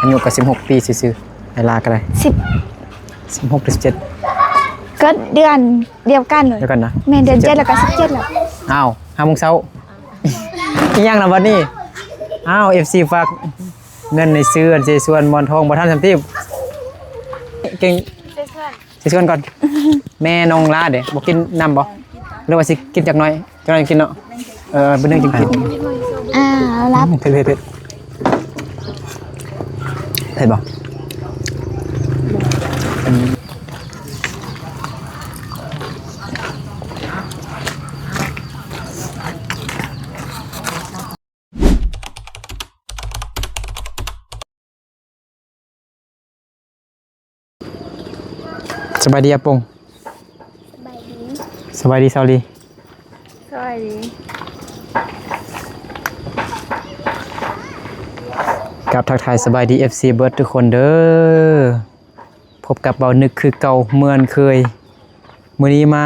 ອາຍຸກໍສິບຫົກປີຊື່ໆ ໄອລາກໍໄດ້ ສິບ ສິບຫົກຫຼືສິບເຈັດ ກໍເດືອນດຽວກັນເລີຍ ດຽວກັນນະ ແມ່ນເດືອນເຈັດ ສິບເຈັດ ແລ້ວກໍສິບເຈັດແລ້ວ. ອ້າວ ຫ້າໂມງເຊົ້າ ອີ່ຫຍັງນະບັດນີ້? ອ້າວ ເອັຟຊີ ຝາກເງິນໃຫ້ຊື້ອັນເສສວນໝອນທອງ ບໍ່ທັນຊ້ຳຕິ ເກັ່ງ ເສສວນ ເສສວນກ່ອນ. ແມ່ນ້ອງລາເດ້ ບໍ່ກິນນ້ຳບໍ່ ຫຼືວ່າຊິກິນຈັກໜ້ອຍ? ຈັກໜ້ອຍກິນເນາະ ເອີ ເບິ່ງໜຶ່ງຈຶ່ງກິນ. ອ້າວ ລັບ ເຜັດໆໆ ເຜັດບໍ່? ສະບາຍດີອາປົງ. ສະບາຍດີ ສະບາຍດີສາວລີ. ສະບາຍດີ ກັບທັກທາຍສະບາຍດີ ເອັຟຊີ ເບິດທຸກຄົນເດີ. ພົບກັບເບົານຶກຄືເກົ່າເໝືອນເຄີຍ. ມື້ນີ້ມາ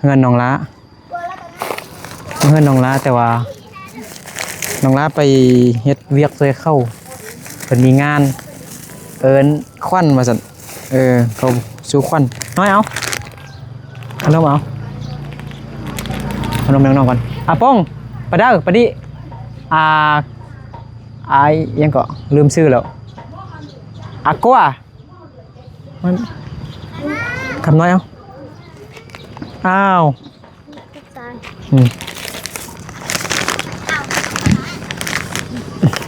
ເຮືອນນ້ອງລາ ເຮືອນນ້ອງລາ ແຕ່ວ່ານ້ອງລາໄປເຮັດວຽກຊ່ວຍເຂົາ ເພິ່ນມີງານ ເອີ້ນຂວັນວ່າຊັ້ນ. ເອີ ເຂົາສູ່ຂວັນ. ນ້ອຍເອົາ ຂະໜົມເອົາ ຂະໜົມໃຫ້ນ້ອງກ່ອນ. ອາປົງ ປາເດີ ປາດິ ອາ ອາ ຫຍັງເກາະ ລືມຊື່ແລ້ວ ອາກົວ. ມັນ ຄຳນ້ອຍເອົາ. ອ້າວ ອືມ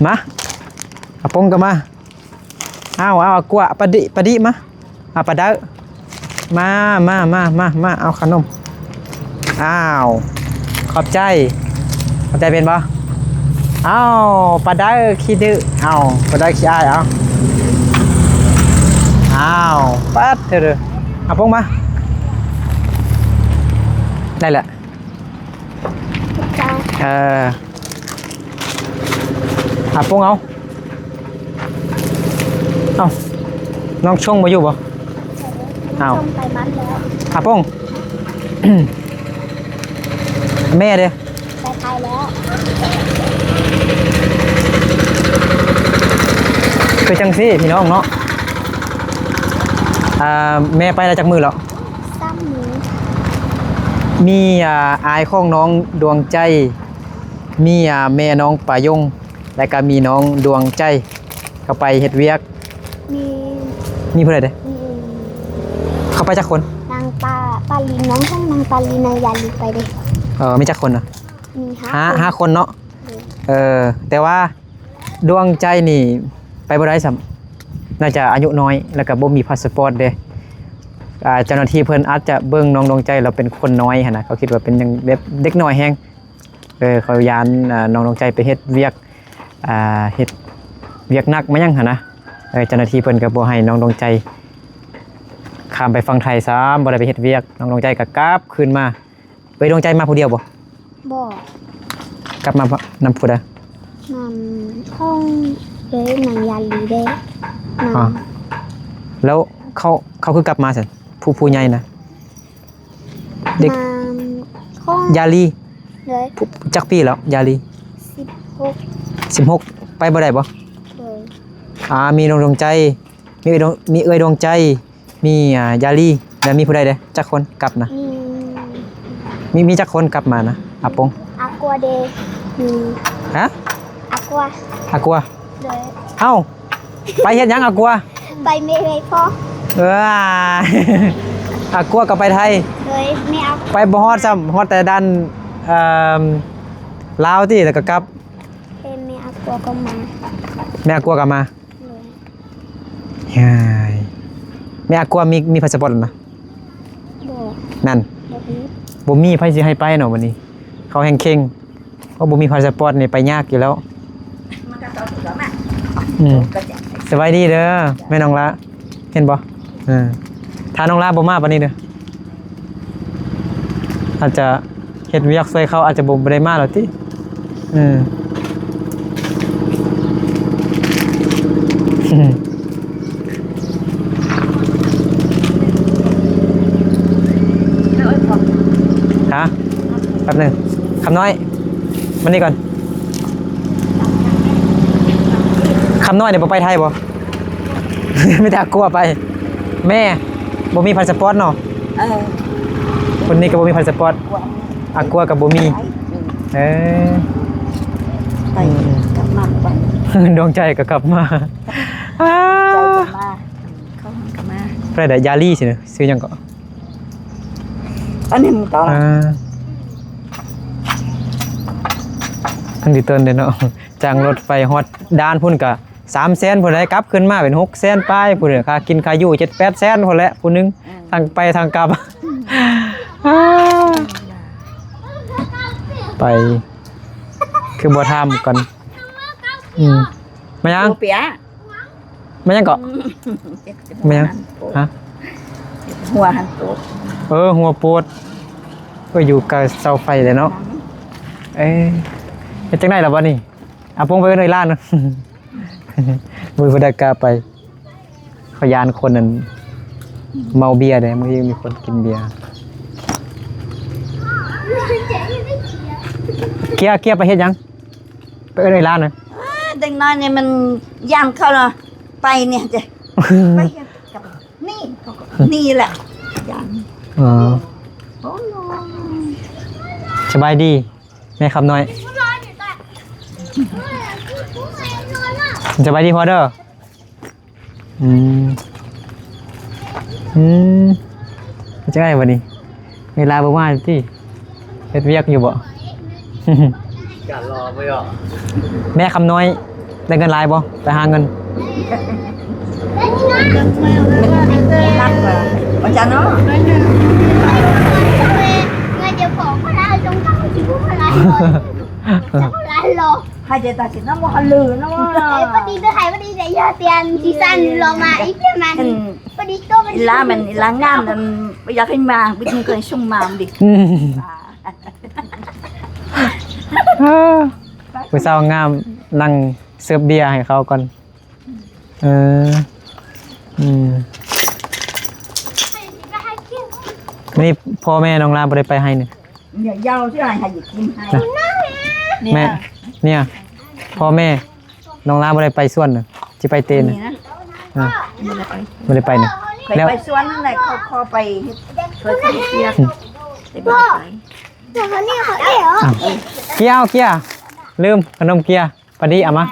ມາ ອາປົງກໍມາ. ອ້າວ ເອົາ ອາກົວ ປາດິ ປາດິມາ. ອາ ປາເດີ ມາ ມາ ມາ ມາ ມາ ເອົາຂະໜົມ. ອ້າວ ຂອບໃຈ ຂອບໃຈເປັນບໍ່? ອ້າວ ປາເດີຂີ້ດື້ ເອົາ ປາເດີຂີ້ອາຍ ເອົາ ອ້າວ ປັດເທີ ອາປົງມາ ໄດ້ແຫຼະ ເອີ ອາປົງເອົາ. ເອົ້າ ນ້ອງຊົງບໍ່ຢູ່ບໍ່? ອ້າວ ໄປບ້ານແລ້ວ ອາປົງ ແມ່ເດ້? ໄປໄທແລ້ວ ຄືຈັ່ງຊີ້ພີ່ນ້ອງເນາະ. ອ່າ ແມ່ໄປແລ້ວຈັກມື້ແລ້ວ? ສາມມື້ ມີ ອ່າ ອ້າຍຂອງນ້ອງດວງໃຈ ມີ ອ່າ ແມ່ນ້ອງປາຍົງ ແລະກະມີນ້ອງດວງໃຈ ເຂົາໄປເຮັດວຽກ. ມີ ມີຜູ້ໃດເດ້? ມີ ເຂົາໄປຈັກຄົນ? ນາງປາ ປາລີ ນ້ອງຂອງນາງປາລີ ນາງຢາລີໄປເດ້. ເອີ ມີຈັກຄົນນະ? ມີຫ້າ ຫ້າ ຄົນ ຫ້າຄົນເນາະ. ໂດຍ ເອີ ແຕ່ວ່າດວງໃຈນີ້ໄປບໍ່ໄດ້ຊ້ຳ ໜ້າຈະອາຍຸນ້ອຍ ແລ້ວກະບໍ່ມີພາສປອດເດ້. ອ່າ ເຈົ້າໜ້າທີ່ເພິ່ນອາດຈະເບິ່ງນ້ອງດວງໃຈແລ້ວເປັນຄົນນ້ອຍຫັ້ນນະ ເຂົາຄິດວ່າເປັນຫຍັງແບບເດັກນ້ອຍແຮງ. ເອີ ເຂົາຢ້ານ ອ່າ ນ້ອງດວງໃຈໄປເຮັດວຽກ ອ່າ ເຮັດວຽກໜັກມາຫຍັງຫັ້ນນະ. ເອີ ເຈົ້າໜ້າທີ່ເພິ່ນກໍບໍ່ໃຫ້ນ້ອງດວງໃຈຂ້າມໄປຝັ່ງໄທຊ້ຳ ບໍ່ໄດ້ໄປເຮັດວຽກ. ນ້ອງດວງໃຈກໍກັບຄືນມາ. ເອີຍ ດວງໃຈມາຜູ້ດຽວບໍ່? ບໍ່ ກັບມານຳຜູ້ໃດ? ນຳຂອງເອີຍ ນາງຢາລີເດ້. ນຳ ອໍ ແລ້ວເຂົາ ເຂົາຄືກັບມາຊັ້ນ ຜູ້ ຜູ້ໃຫຍ່ນະ? ເດັກ ນຳຂອງຢາລີ. ໂດຍ ຜູ້ ຈັກປີແລ້ວຢາລີ? ສິບຫົກ ສິບຫົກ ໄປບໍ່ໄດ້ບໍ່? ໂດຍ ອ່າ ມີນ້ອງດວງໃຈ ມີເອື້ອຍດວງ ມີເອື້ອຍດວງໃຈ ມີ ອ່າ ຢາລີ ແລ້ວມີຜູ້ໃດເດ້? ຈັກຄົນກັບນະ? ມີ ມີ ມີຈັກຄົນກັບມານະ ອາປົງ? ອາກົວເດ ມີ ຮະ? ອາກົວ ອາກົວ. ໂດຍ ເອົ້າ ໄປເຮັດຫຍັງອາກົວ? ໄປແມ່ໄປພໍ່. ເອີ ອາກົວກໍໄປໄທ. ໂດຍ ແມ່ອາ ໄປບໍ່ຮອດຊ້ຳ ຮອດແຕ່ດ່ານ ເອີ ລາວຕິ ແລ້ວກໍກັບ. ແມ່ອາກົວກໍມາ ແມ່ອາກົວກໍມາ. ໂດຍ ຍາຍ ແມ່ອາກົວມີ ມີພາສປອດແລ້ວນະ? ບໍ່ ນັ້ນ ບໍ່ມີ ບໍ່ມີ ໃຜຊິໃຫ້ໄປເນາະບັດນີ້ ເຂົາແຮ່ງເຄັ່ງ ເພາະບໍ່ມີພາສປອດນີ້ໄປຍາກຢູ່ແລ້ວ. ອືມ ສະບາຍດີເດີແມ່ນ້ອງລາ ເຫັນບໍ່? ເອີ ຖ້ານ້ອງລາບໍ່ມາປານນີ້ເດີ ອາດຈະເຮັດວຽກຊ່ວຍເຂົາ ອາດຈະບໍ່ ບໍ່ໄດ້ມາແລ້ວຕິ. ເອີ ຮະ ແປັບໜຶ່ງ ຄຳນ້ອຍ ມານີ້ກ່ອນ. ຄ ຄຳນ້ອຍນີ້ບໍ່ໄປໄທບໍ່? ມີແຕ່ອາກົວໄປ. ແມ່ບໍ່ມີພາສະປອດເນາະ. ເອີ ຄົນນີ້ກໍບໍ່ມີພາສະປອດ. ອາກົວ ອາກົວກໍບໍ່ມີ ໄປ. ເອີ ໄປ ອືມ ກັບມາໄປ ດວງໃຈກໍກັບມາ. ດວງໃຈກໍມາ ເຂົາກໍມາ. ຜູ້ໃດ ຢາລີຊິ ຊື່ຫຍັງເກາະ? ອັນນີ້ມັນກໍ ອ່າ ຄັນຊິເຕີນເດ້ເນາະ. ຈ້າງລົດໄຟຮອດດ່ານພຸ້ນກະສາມແສນພຸ້ນແຫຼະ, ກັບຄືນມາເປັນຫົກແສນປາຍພຸ້ນແຫຼະ, ຄ່າກິນຄ່າຢູ່ເຈັດແປດແສນພຸ້ນແຫຼະຜູ້ໜຶ່ງ ອືມ ທັງໄປທັງກັບ. ໄປ ຄືບໍ່ຖາມກັນ. ອືມ ມາຫຍັງ? ມາຫຍັງເກາະ? ອືມ ມາຫຍັງ? ຮະ? ຫົວຫັ້ນໂປດ. ເອີ ຫົວໂປດ. ເອີ ຢູ່ໃກ້ເສົາໄຟແຫຼະເນາະ. ເອີ ເຮັດຈັ່ງໃດລະບັດນີ້? ອາປົງໄປເອີ້ນເອື້ອຍຫຼານ. ມື້ພຸ້ນໄດ້ກະໄປ ເຂົາຢ້ານຄົນນັ້ນເມົາເບຍເດ້, ບາງທີມີຄົນກິນເບຍ. ເກຍ ເກຍໄປເຮັດຫຍັງ? ໄປເອີ້ນເອື້ອຍຫຼານນະ. ເດັກນ້ອຍນີ້ມັນຢ້ານເຂົາລະ ໄປນີ້ເດ້ ໄປເຮັດກັບ ນີ້ ເຂົາກໍນີ້ແຫຼະ ຢ້ານ. ອໍ ໂອ້ໂຫ ສະບາຍດີ ແມ່ຄຳນ້ອຍ. ສະບາຍດີພໍ່ເດີ. ອືມ ອືມ ເຮັດຈັ່ງໃດບັດນີ້? ເວລາບໍ່ມາຕິ ເຮັດວຽກຢູ່ບໍ່? ກະລໍບໍ່ອອກ. ແມ່ຄຳນ້ອຍ ໄດ້ເງິນຫຼາຍບໍ່? ໄປຫາເງິນ. ອາຈານເນາະ ເງິນຈະພໍເທົ່າໃດ ຈະເທົ່າໃດ ໃຫ້ເດຕາຊິນຳບໍ່ ຄັນລືນຳ. ເອີ ພໍດີເດີ ໃຫ້ພໍດີເດີ ຢ່າປ່ຽນຊີຊັນ ລໍມາອີກເທື່ອມັນ ອືມ ພໍດີໂຕ ອີຫຼາມັນ ອີຫຼາງາມນັ້ນ ບໍ່ຢາກໃຫ້ມາ ບໍ່ເຄີຍສົ່ງມາ ມັນດິ. ອືມ ຜູ້ສາວງາມ ນັ່ງເສີບເບຍໃຫ້ເຂົາກ່ອນ. ເອີ ອືມ ນີ້ພໍ່ແມ່ນ້ອງລາບໍ່ໄດ້ໄປໄຮ່ນີ້. ເຍົາຊິໃຫ້ ໃຫ້ກິນໃຫ້ ແມ່ ເນຍ ພໍ່ແມ່ນ້ອງລາບໍ່ໄດ້ໄປສວນນະ ຊິໄປເຕນະ. ອ່າ ບໍ່ໄດ້ໄປ ບໍ່ໄດ້ໄປນະ. ແລ້ວໄປສວນແລ້ວ ຂໍໄປເຮັດ ເຮັດວຽກ ແຕ່ບໍ່ໄດ້ໄປ. ອ້າວ ເກຍ ເກຍ ລືມຂະໜົມເກຍ. ພໍດີເອົາມາ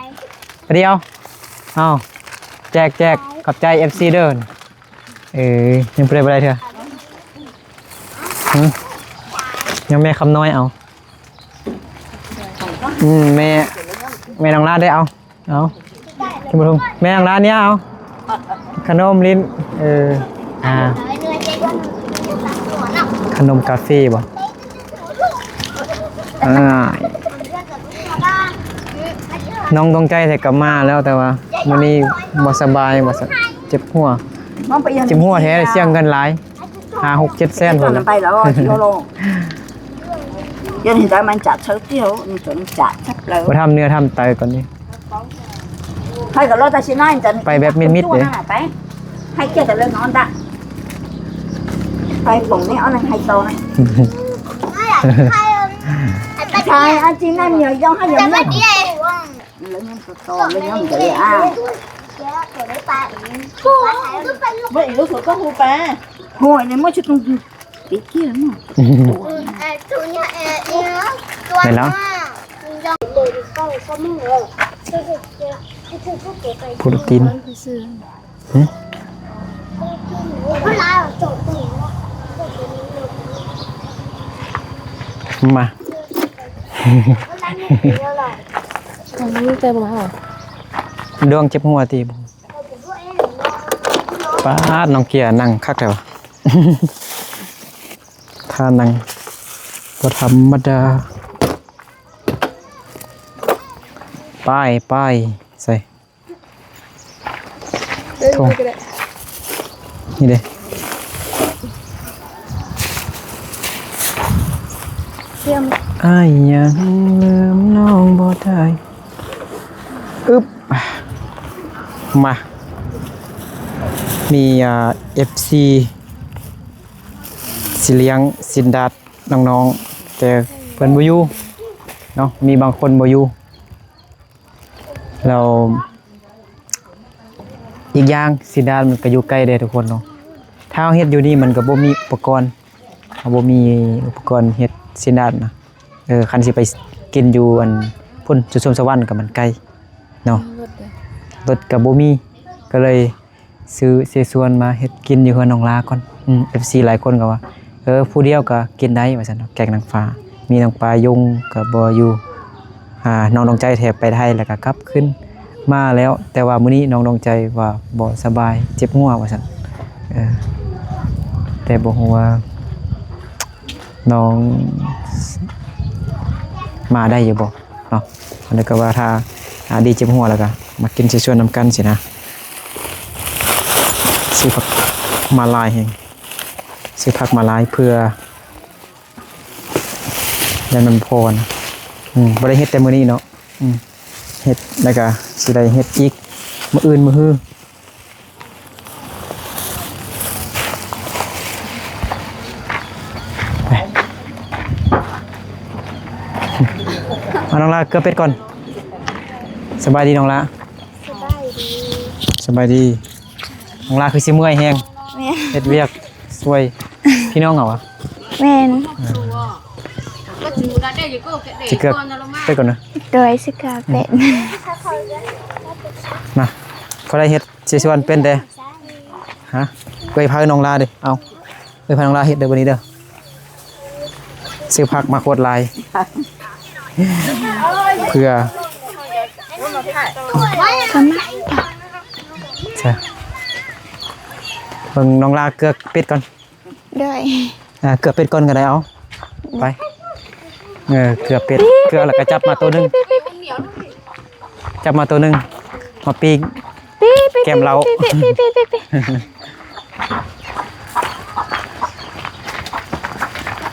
ພໍດີເອົາ ເອົາ ແຈກ ແຈກ ຂອບໃຈເອັຟຊີເດີ. ເອີ ຍັງບໍ່ໄດ້ ບໍ່ໄດ້ເທື່ອ. ຫຶ ຍັງແມ່ຄຳນ້ອຍເອົາ. ອືມ ແມ່ ແມ່ນ້ອງລາໄດ້ເອົາ ເອົາ ກິນບໍ່ທຸ່ມ ແມ່ນ້ອງລາເນຍເອົາ. ຂະໜົມຫຼິ້ນ ເອີ ອ່າ ຂະໜົມກາເຟບໍ່? ອ່າ ນ້ອງດວງໃຈແທ້ກໍມາແລ້ວ ແຕ່ວ່າມື້ນີ້ບໍ່ສະບາຍ ບໍ່ສະ ເຈັບຫົວ ເຈັບຫົວແທ້ ເສຍເງິນຫຼາຍ ຫ້າ ຫົກ ເຈັດແສນພຸ້ນແຫຼະ. ໄປແລ້ວ ເຈົ້າໂລ ຍັງເຫັນໄດ້ມັນຈັດເຊີດຽວ ມັນຈະຈັດຈັບແລ້ວ ບໍ່ທຳເນື້ອທຳໄຕກ່ອນນີ້. ໃຜກໍລໍແຕ່ຊິນ້ອຍ ໄປແບບມິດໆເດ້ ໄປ ໃຫ້ກຽດແຕ່ເລື່ອງນອນດະ ໄປຜົງນີ້ເອົານັ້ນໃຫ້ໂຕນະ ໃຊ່ ອັນຈິງນັ້ນເນຍ ຍ້ອນໃຫ້ຢ່າງນັ້ນ ແລ້ວຍັງໂຕໆ ແລ້ວຍັງເດອາ ບໍ່ອີກລູກ ກໍຮູ້ໄປ ໂຫຍ ໃນມື້ຊິຕ້ອງ ໄປກຽມ ແມ່ນແລ້ວ ໂປຣຕີນ ຫຶ ມາ ດວງເຈັບຫົວຕິ. ປາດ ນ້ອງເກຍນັ່ງຄັກແທ້ຫວາ. ທ່ານັ່ງບໍ່ທຳມະດາ. ໄປ ໄປ ໃສ່ ເອີ ໂອ້ ນີ້ເດ້ ຕຽມ ອ້າຍຍັງລືມນ້ອງບໍ່ໄດ້. ອຶບ ມາ ມີ ອ່າ ເອັຟຊີ ຊິລ້ຽງຊີ້ນດາດນ້ອງໆ ແຕ່ເພິ່ນບໍ່ຢູ່ເນາະ ມີບາງຄົນບໍ່ຢູ່ ແລ້ວ ອີກຢ່າງ ຊີນດາດມັນກໍຢູ່ໃກ້ເດ້ທຸກຄົນເນາະ. ຖ້າເຮົາເຮັດຢູ່ນີ້ມັນກໍບໍ່ມີອຸປະກອນ ເຮົາບໍ່ມີອຸປະກອນເຮັດຊີ້ນດາດນະ. ເອີ ຄັນຊິໄປກິນຢູ່ອັນພຸ້ນ ສຸຊົມສະຫວັນກໍມັນໄກເນາະ ລົດເດ້ ລົດກໍບໍ່ມີ ກໍເລີຍຊື້ເສສວນມາເຮັດກິນຢູ່ເຮືອນນ້ອງລາກ່ອນ. ອືມ ເອັຟຊີຫຼາຍຄົນກໍວ່າ ເອີ ຜູ້ດຽວກໍກິນໄດ້ວ່າຊັ້ນເນາະ ແກງນາງຟ້າ. ມີນ້ອງປາຍົງກໍບໍ່ຢູ່ ອ່າ ນ້ອງດວງໃຈແທ້ໄປໄທແລ້ວກໍກັບຄືນມາແລ້ວ ແຕ່ວ່າມື້ນີ້ນ້ອງດວງໃຈວ່າບໍ່ສະບາຍ ເຈັບຫົວວ່າຊັ້ນ. ເອີ ແຕ່ບໍ່ຮູ້ວ່າ ນ້ອງມາໄດ້ຢູ່ບໍ່ເນາະ? ອັນນີ້ກໍວ່າຖ້າ ອາ ດີເຈັບຫົວແລ້ວກໍມາກິນເສສວນນຳກັນຊີ້ນະ. ຊື້ຜັກມາຫຼາຍແຮງ ຊື້ຜັກມາຫຼາຍເພື່ອ ຢ້ານມັນບໍ່ພໍນະ. ອືມ ບໍ່ໄດ້ເຮັດແຕ່ມື້ນີ້ເນາະ. ອືມ ເຮັດແລ້ວກໍຊິໄດ້ເຮັດອີກມື້ອື່ນມື້ຮື. ເອົານ້ອງລາເກືອເປັດກ່ອນ. ສະບາຍດີນ້ອງລາ. ສະບາຍດີ ສະບາຍດີ. ນ້ອງລາຄືຊິເມື່ອຍແຮງ ແມ່ນ ເຮັດວຽກຊ່ວຍພີ່ນ້ອງເຮົາຫວາ? ແມ່ນ ເອີ ຊິເກືອເປັດກ່ອນເດີ. ໂດຍ ຊິເກືອເປັດ. ອືມ ມາ ພໍໄດ້ເຮັດ ຊິຊວນເປັນເດ້. ຮະ ເອື້ອຍພານ້ອງລາເດ້. ເອົາ ເອື້ອຍພານ້ອງລາເຮັດເດີ ມື້ນີ້ເດີ. ຊື້ຜັກມາໂຄດຫຼາຍ ເພື່ອ ເບິ່ງນ້ອງລາເກືອເປັດກ່ອນ. ໂດຍ ອ່າ ເກືອເປັດກ່ອນກໍໄດ້. ເອົາ ໄປ ເອີ ເກືອເປັດ ເກືອແລ້ວກໍຈັບມາໂຕໜຶ່ງ ຈັບມາໂຕໜຶ່ງ ມາປີ້ງ ແກ້ມເຫຼົ້າ.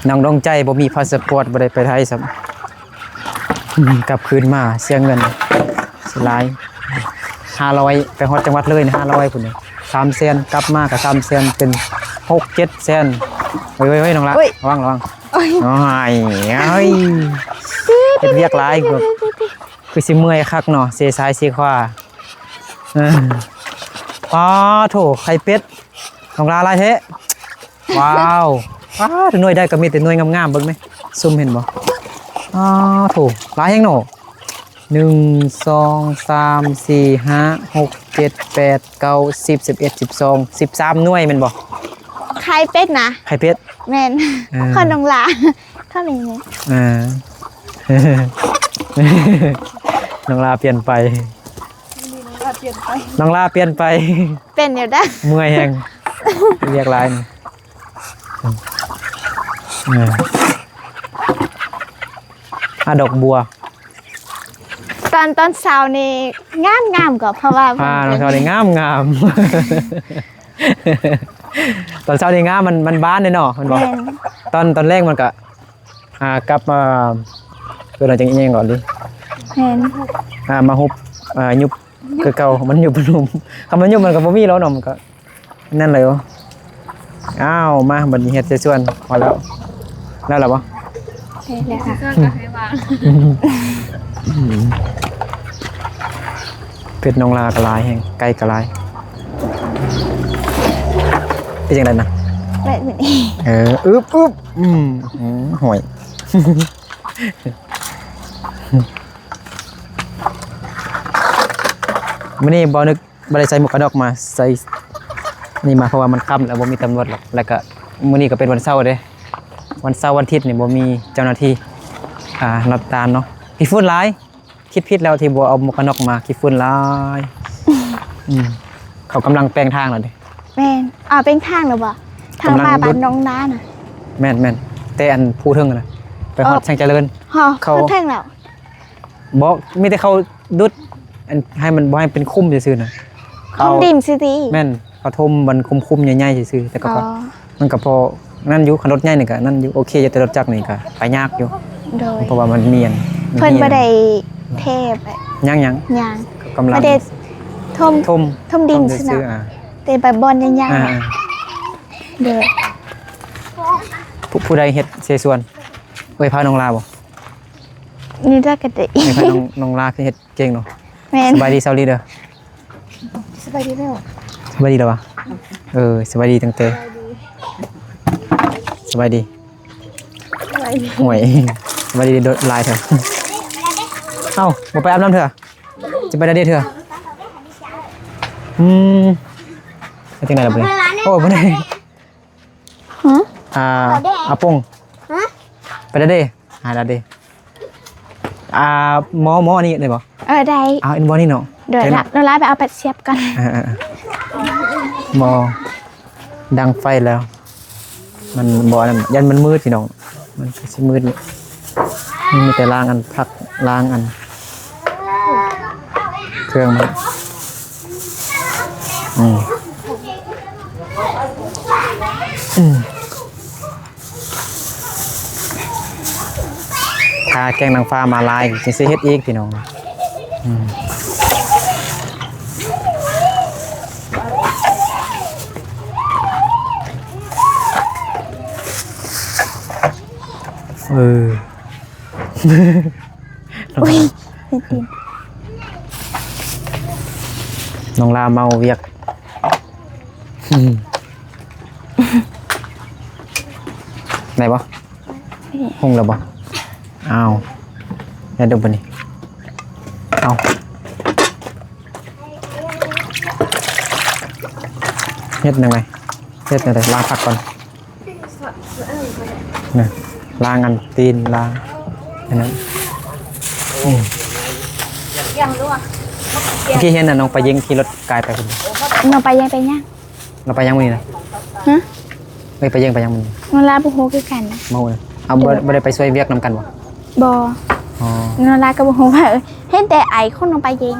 ນ້ອງດວງໃຈບໍ່ມີພາສະປອດ ບໍ່ໄດ້ໄປໄທຊ້ຳ. ອືມ ກັບຄືນມາເສຍເງິນຫຼາຍ ຫ້າຮ້ອຍ ໄປຮອດຈັງຫວັດເລີຍນີ້ ຫ້າຮ້ອຍພຸ້ນນີ້ ສາມແສນ ກັບມາກໍສາມແສນ ເປັນຫົກເຈັດແສນ. ເອີຍໆໆ ນ້ອງລະ ໂອ້ຍ ລະວັງ ລະວັງ ໂອ້ຍ ໂອ້ຍ ເຮັດວຽກຫຼາຍ ຄືຊິເມື່ອຍຄັກເນາະ ເຊຊ້າຍເຊຂວາ. ເອີ ປາໂທ້ ໄຂ່ເປັດ ນ້ອງລາຫຼາຍແທ້. ວ້າວ ປາໂທ້ ໜ່ວຍໃດກໍມີແຕ່ໜ່ວຍງາມໆ ເບິ່ງແມະ ຊຸມເຫັນບໍ່? ປາໂທ້ ຫຼາຍແຮງເນາະ. ໜຶ່ງ ສອງ ສາມ ສີ່ ຫ້າ ຫົກ ເຈັດ ແປດ ເກົ້າ ສິບ ສິບເອັດ ສິບສອງ ສິບສາມໜ່ວຍແມ່ນບໍ່? ໄຂ່ເປັດນະ? ໄຂ່ເປັດ ແມ່ນ. ເອີ ຂອງນ້ອງລາ ຂອງນີ້ ເອີ ນ້ອງລາປ່ຽນໄປ ນ້ອງລາປ່ຽນໄປ ເປັນແນວໃດ? ເມື່ອຍແຮງ ວຽກຫຼາຍນີ້. ເອີ ອາ ດອກບົວ ຕອນ ຕອນເຊົ້ານີ້ງາມໆ ກໍເພາະວ່າ ອາ ຕອນເຊົ້ານີ້ງາມໆ ຕອນເຊົ້ານີ້ງາມ ມັນ ມັນບານເດ້ເນາະ ແມ່ນບໍ່? ແມ່ນ. ຕອນ ຕອນແລງມັນກະ ອ່າ ກັບມາ ເອີ້ນວ່າຈັ່ງອີ່ຫຍັງກ່ອນດີ? ແມ່ນ. ອ່າ ມາຮຸບ ອ່າ ຍຸບຄືເກົ່າ ມັນຍຸບ ມັນຮຸບ ຄັນມັນຍຸບມັນກໍບໍ່ມີແລ້ວເນາະ ມັນກໍ ນັ້ນເລີຍ. ອ້າວ ມາບັດນີ້ເຮັດໃສ່ສວນ ພໍແລ້ວ ແລ້ວລະບໍ່? ແລ້ວ ໃສ່ສວນກໍໃຫ້ວາງ ເປັດນ້ອງລາກໍຫຼາຍແຮງ ໄກ່ກໍຫຼາຍ ເປັນຈັ່ງໃດນະ? ແບບນີ້ ເອີ ອຶບ ອຶບ ອືມ ຫື ຫອຍ ມື້ນີ້ບໍ່ນຶກ ບໍ່ໄດ້ໃສ່ໝວກກັນນັອກມາ ໃສ່ນີ້ມາ ເພາະວ່າມັນຄ່ຳແລ້ວ ບໍ່ມີຕຳຫຼວດຫຼອກ ແລ້ວກະມື້ນີ້ກໍເປັນວັນເສົາເດ້ ວັນເສົາວັນທິດນີ້ບໍ່ມີເຈົ້າໜ້າທີ່ ອ່າ ລັດຕານເນາະ ຂີ້ຝຸ່ນຫຼາຍ ຄິດຜິດແລ້ວທີ່ບໍ່ເອົາໝວກກັນນັອກມາ ຂີ້ຝຸ່ນຫຼາຍ ອືມ ເຂົາກຳລັງແປງທາງແລ້ວເດ້ ແມ່ນ ອ້າວ ແປງທາງແລ້ວບໍ່? ທາງມາບ້ານໜອງນານະ ແມ່ນໆ ແຕ່ອັນພູເທິງນະ ໄປຮອດແສງຈະເລີນ ເຂົາເທິງແລ້ວ ບໍ່ ມີແຕ່ເຂົາດຸດ ອັນ ໃຫ້ມັນບໍ່ໃຫ້ເປັນຂຸມຊື່ໆນະ ຂຸມດິນຊື່ຕິ ແມ່ນ ເຂົາຖົມມັນຂຸມໆໃຫຍ່ໆຊື່ໆ ແຕ່ກໍ ມັນກໍພໍນັ້ນຢູ່ ຄັນລົດໃຫຍ່ນີ້ກໍນັ້ນຢູ່ ໂອເຄຢູ່ ແຕ່ລົດຈັກນີ້ກໍໄປຍາກຢູ່ ໂດຍ ເພາະວ່າມັນມີອັນ ເພິ່ນບໍ່ໄດ້ເທ ຫຍັງໆ ຫຍັງ ກຳລັງບໍ່ໄດ້ຖົມ ຖົມ ຖົມດິນຊື່ໆ ແຕ່ແບບບ່ອນໃຫຍ່ໆ ໂດຍ ຜູ້ ຜູ້ໃດເຮັດເສສວນ ເອື້ອຍພານ້ອງລາບໍ່? ນີ້ລະກໍໄດ້ ເອື້ອຍພານ້ອງ ນ້ອງລາຄືເຮັດ ເກັ່ງເນາະ ແມ່ນ ສະບາຍດີຊາວລີເດີ ສະ ສະບາຍດີແລ້ວ ສະບາຍດີແລ້ວຫວາ? ເອີ ສະບາຍດີຕັ້ງແຕ່ ສະບາຍດີ ສະບາຍດີ ໂອ້ຍ ສະບາຍດີໂດນຫຼາຍເທື່ອ. ເອົ້າ ບໍ່ໄປອາບນ້ຳເທື່ອ ຈະໄປດາເດເທື່ອ. ອືມ ເຮັດຈັ່ງໃດລະບັດນີ້? ໂອ້ ບໍ່ໄດ້ ຫື? ອ່າ ອາປົງ ຫື? ໄປດາເດ ຫາດາເດ ອ່າ ໝໍ ໝໍ ອັນນີ້ໄດ້ບໍ່? ເອີ ໄດ້ ເອົາ ອັນບໍ່ນີ້ເນາະ ໂດຍ ແລ້ວ ໂນລາໄປເອົາປາດສຽບກ່ອນ. ເອີໆໆ ໝໍ ດັງໄຟແລ້ວ ມັນບໍ່ອັນນັ້ນ ຢ້ານມັນມືດພີ່ນ້ອງ ມັນຄືຊິມືດ ມັນມີແຕ່ລ້າງອັນຜັກ ລ້າງອັນເຄື່ອງມັນ. ອືມ ອືມ ຖ້າແກງນາງຟ້າມາຫຼາຍ ຈຶ່ງຊິເຮັດອີກພີ່ນ້ອງ. ອືມ ເອີ ອຸ້ຍ ເປັນຕີນ ນ້ອງລາເມົາວຽກ. ໄດ້ບໍ່? ເຮັດແລ້ວບໍ່? ອ້າວ ໄດ້ດົບບັດນີ້. ເອົາ ເຮັດຈັ່ງໃດ? ເຮັດຈັ່ງໃດ? ລ້າງຜັກກ່ອນ. ນະ ລ້າງອັນຕີນ ລ້າງອັນນັ້ນ. ອືມ ເມື່ອກີ້ເຫັນນະ ນ້ອງປາເຢັງຂີ່ລົດກາຍໄປພຸ້ນ. ນ້ອງປາເຢັງໄປຫຍັງ? ລາວໄປຫຍັງມື້ນີ້ນະ? ຫຶ? ເອີຍ ໄປເຢັງ ໄປຫຍັງມື້ນີ້? ນ້ອງລາບໍ່ຮູ້ຄືກັນ. ບໍ່ຮູ້ນະ. ເອົາ ບໍ່ ບໍ່ໄດ້ໄປຊ່ວຍວຽກນຳກັນບໍ່? ບໍ່. ອໍ ນ້ອງລາກໍບໍ່ຮູ້ວ່າ ເອີ ເຫັນແຕ່ໄອຂອງນ້ອງປາເຢັງ.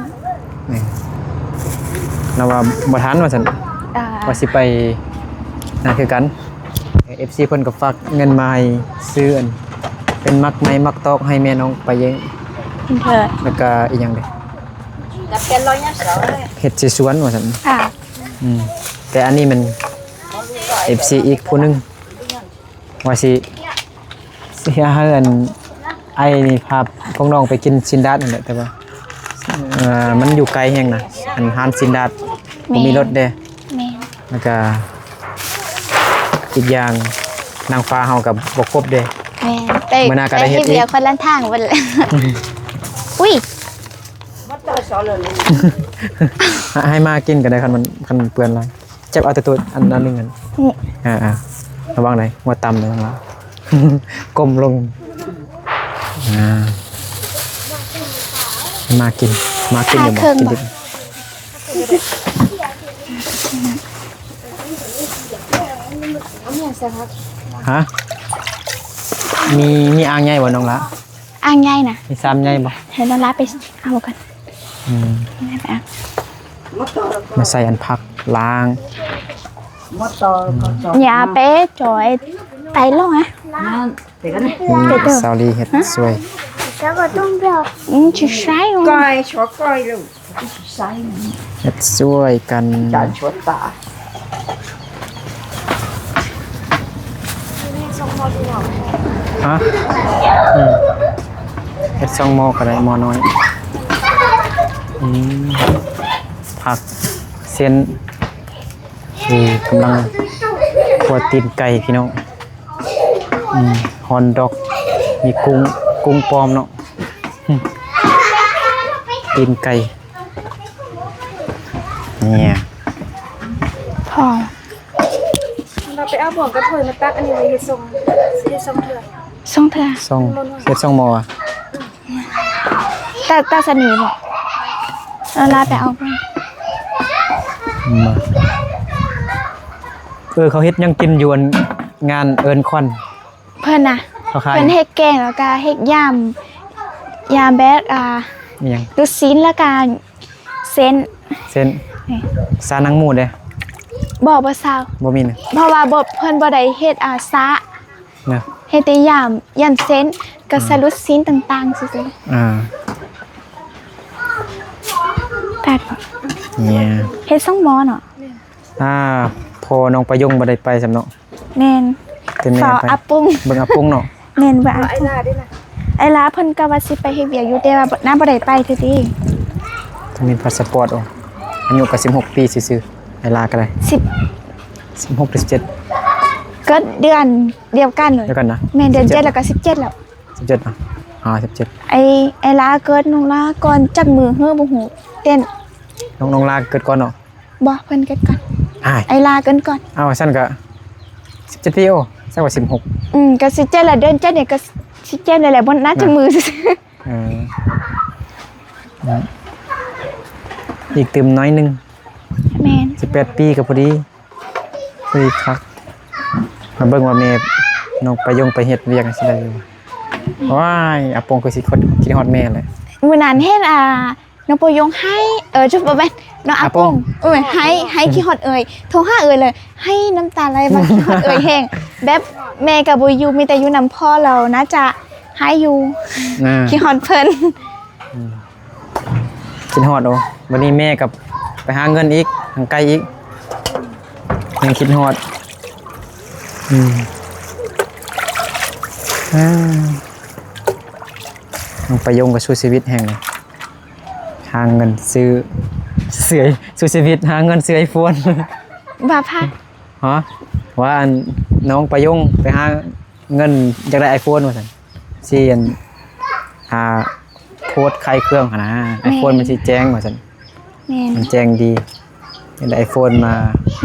ແມ່ນ ລາວວ່າບໍ່ທັນວ່າຊັ້ນ. ອ່າ ວ່າຊິໄປນັ້ນຄືກັນ. ເອັຟຊີເພິ່ນກໍຝາກເງິນມາໃຫ້ຊື້ອັນ ເປັນໝາກໄມ້ໝາກຕອກໃຫ້ແມ່ນ້ອງປາເຢັງ ເພິ່ນ ແລ້ວກໍອີກຫຍັງເດ ເຮັດໃສ່ສວນວ່າຊັ້ນ. ອ່າ ອືມ ແຕ່ອັນນີ້ແມ່ນເອັຟຊີອີກຜູ້ໜຶ່ງ ວ່າຊິ ຊິໃຫ້ອັນ ອ້າຍນີ້ພາ ພວກນ້ອງໄປກິນຊີ້ນດາດນັ້ນແຫຼະ ແຕ່ວ່າ ເອີ ມັນຢູ່ໄກແຮງນະ ອັນຮ້ານຊີ້ນດາດ ບໍ່ມີລົດເດ້. ແມ່ນ ແລ້ວກະອີກຢ່າງນາງຟ້າເຮົາກະບໍ່ຄົບເດ້. ແມ່ນ ໄປ ມື້ໜ້າກະໄດ້ເຮັດອີກ ໄປເຮັດວຽກຄົນລະທາງພຸ້ນແຫຼະ. ອຸ້ຍ ໃຫ້ໝາກິນກໍໄດ້ ຄັນມັນ ຄັນມັນເປື້ອນຫຼາຍ. ຈັບເອົາແຕ່ໂຕອັນນັ້ນໜຶ່ງຫັ້ນ. ນີ້ ອ່າໆ ລະວັງໄດ໋ ຫົວຕ່ຳເດີນ້ອງລາ ກົ້ມລົງ. ອ່າ ໝາກິນ ໝາກິນຢູ່ບໍ່? ກິນດິບ. ຮະ? ມີ ມີອ່າງໃຫຍ່ບໍ່ນ້ອງລາ? ອ່າງໃຫຍ່ນະ ມີຊາມໃຫຍ່ບໍ່? ໃຫ້ນ້ອງລາໄປເອົາກ່ອນ. ອືມ ໄປເອົາ ມາໃສ່ອັນຜັກລ້າງ. ຢ່າໄປຈ່ອຍໄປລົງອະ. ນີ້ສາວລີເຮັດຊ່ວຍ. ອືມ ຊິໃສ່ ເຮັດຊ່ວຍກັນ. ຮະ? ອືມ ເຮັດສອງໝໍ້ກໍໄດ້ ໝໍ້ນ້ອຍ. ອືມ ຜັກ ເສັ້ນ ນີ້ກຳລັງຂົ້ວຕີນໄກ່ພີ່ນ້ອງ. ອືມ ຮອນດັອກ ມີກຸ້ງ ກຸ້ງປ້ອມເນາະ. ອືມ ຕີນໄກ່ ນີ້ ພໍ ລາວໄປເອົາບ່ວງກັບຖ້ວຍມາຕັກ ອັນນີ້ໄວ້ເຮັດຊ່ອງ ເຮັດຊ່ອງເທື່ອ ຊ່ອງເທື່ອ ຊ່ອງ ເຮັດຊ່ອງໝໍ້ຫວາ? ຕາ ຕາສະໜີບໍ່? ເອີ ລາວໄປເອົາກ່ອນ. ມາ ເອີ ເຂົາເຮັດຫຍັງກິນຢູ່ອັນງານເອີ້ນຂວັນ? ເພິ່ນນະ ເຂົາຂາຍ ເພິ່ນເຮັດແກງ ແລ້ວກະເຮັດຢາມ ຢາມແບບ ອ່າ ອີຫຍັງ? ລູກຊີ້ນ ແລ້ວກະເສັ້ນ ເສັ້ນ ນີ້ ຊາໜັງໝູເດ້? ບໍ່ ບໍ່ຊາວ ບໍ່ມີນະ ເພາະວ່າບໍ່ ເພິ່ນບໍ່ໄດ້ເຮັດ ອ່າ ຊາ ນະ ເຮັດແຕ່ຢາມ ຢາມເສັ້ນ ກັບ ອືມ ຊາລູກຊີ້ນຕ່າງໆຊື່ໆ. ອ່າ ແປກ ເຮັດສອງໝໍ້ເນາະ. ອ່າ ພໍ່ນ້ອງປະຍົງບໍ່ໄດ້ໄປຊ້ຳເນາະ. ແມ່ນ ເຝົ້າອາປຸງ ເບິ່ງອາປຸງເນາະ. ແມ່ນ ເບິ່ງອາປຸງ. ໄອລາເດ້ນະ ໄອລາເພິ່ນກໍວ່າຊິໄປເຮັດວຽກຢູ່ ແຕ່ວ່ານາງບໍ່ໄດ້ໄປເທື່ອຕິ. ຕ້ອງມີພາສະປອດ ໂອ. ອາຍຸກໍສິບຫົກປີຊື່ໆ ໄອລາກໍໄດ້ ສິບ ສິບຫົກຫຼືສິບເຈັດ ເກີດເດືອນດຽວກັນເລີຍ ດຽວກັນນະ ແມ່ນ ເດືອນເຈັດ ສິບເຈັດ ແລ້ວກໍສິບເຈັດແລ້ວ ສິບເຈັດເນາະ ອາ ສິບເຈັດ ໄອ ໄອລາເກີດ ນ້ອງລາກ່ອນຈັກມື້ເຮີ ບໍ່ຮູ້ ເຕັ້ນ ນ້ອງ ນ້ອງລາເກີດກ່ອນເນາະ ບໍ່ ເພິ່ນເກີດກ່ອນ ອ້າຍ ໄອລາເກີດກ່ອນ ເອົາ ຊັ້ນກໍສິບເຈັດປີ ໂອ້ ຊັ້ນວ່າສິບຫົກ ອືມ ກໍສິບເຈັດແລ້ວ ເດືອນເຈັດນີ້ກໍສິບເຈັດນີ້ແຫຼະ ບໍ່ນັບຈັກມື້ຊື່ໆ ເອີ ອີກຕື່ມໜ້ອຍໜຶ່ງ ແມ່ນ ສິບແປດປີກໍພໍດີ ຄຸຍຄັກ ມາເບິ່ງວ່າແມ່ນ້ອງປະຍົງໄປເຮັດວຽກຈັ່ງຊີ້ໄດ້ຢູ່. ວ້າຍ ອາປົງຄືຊິຄິດ ຄິດຮອດແມ່ແຫຼະ. ມື້ນັ້ນເຫັນ ອ່າ ນ້ອງປະຍົງໄຫ້ ເອີ ຈະບໍ່ແມ່ນ ນ້ອງອາປົງ ອາປົງ ເອີ ໄຫ້ ໄຫ້ ອືມ ຄິດຮອດເອີຍ ໂທຫາເອີຍເລີຍ ໄຫ້ນ້ຳຕາໄຫຼວ່າຄິດຮອດເອີຍແຮງ ແບບແມ່ກໍບໍ່ຢູ່ ມີແຕ່ຢູ່ນຳພໍ່ລາວ ໜ້າຈະໄຫ້ຢູ່ ອ່າ ຄິດຮອດເພິ່ນ ອືມ. ຄິດຮອດ ໂອ້ ບັດນີ້ແມ່ກໍໄປຫາເງິນອີກ ທາງໄກອີກ ຍັງຄິດຮອດ ອືມ ອາ ນ້ອງປະຍົງກໍສູ້ຊີວິດແຮງເລີຍ ຫາເງິນຊື້ເສື້ອ ສູ້ຊີວິດຫາເງິນຊື້ໄອໂຟນ ວ່າພະ ຮະ ວ່າອັນ ນ້ອງປະຍົງໄປຫາເງິນ ຢາກໄດ້ໄອໂຟນວ່າຊັ້ນ ຊິອັນ ຫາ ໂພສຂາຍເຄື່ອງຫັ້ນນະ ແມ່ນ ໄອໂຟນມັນຊິແຈ້ງວ່າຊັ້ນ ແມ່ນ ມັນແຈ້ງດີ ຢາກໄດ້ໄອໂຟນມາ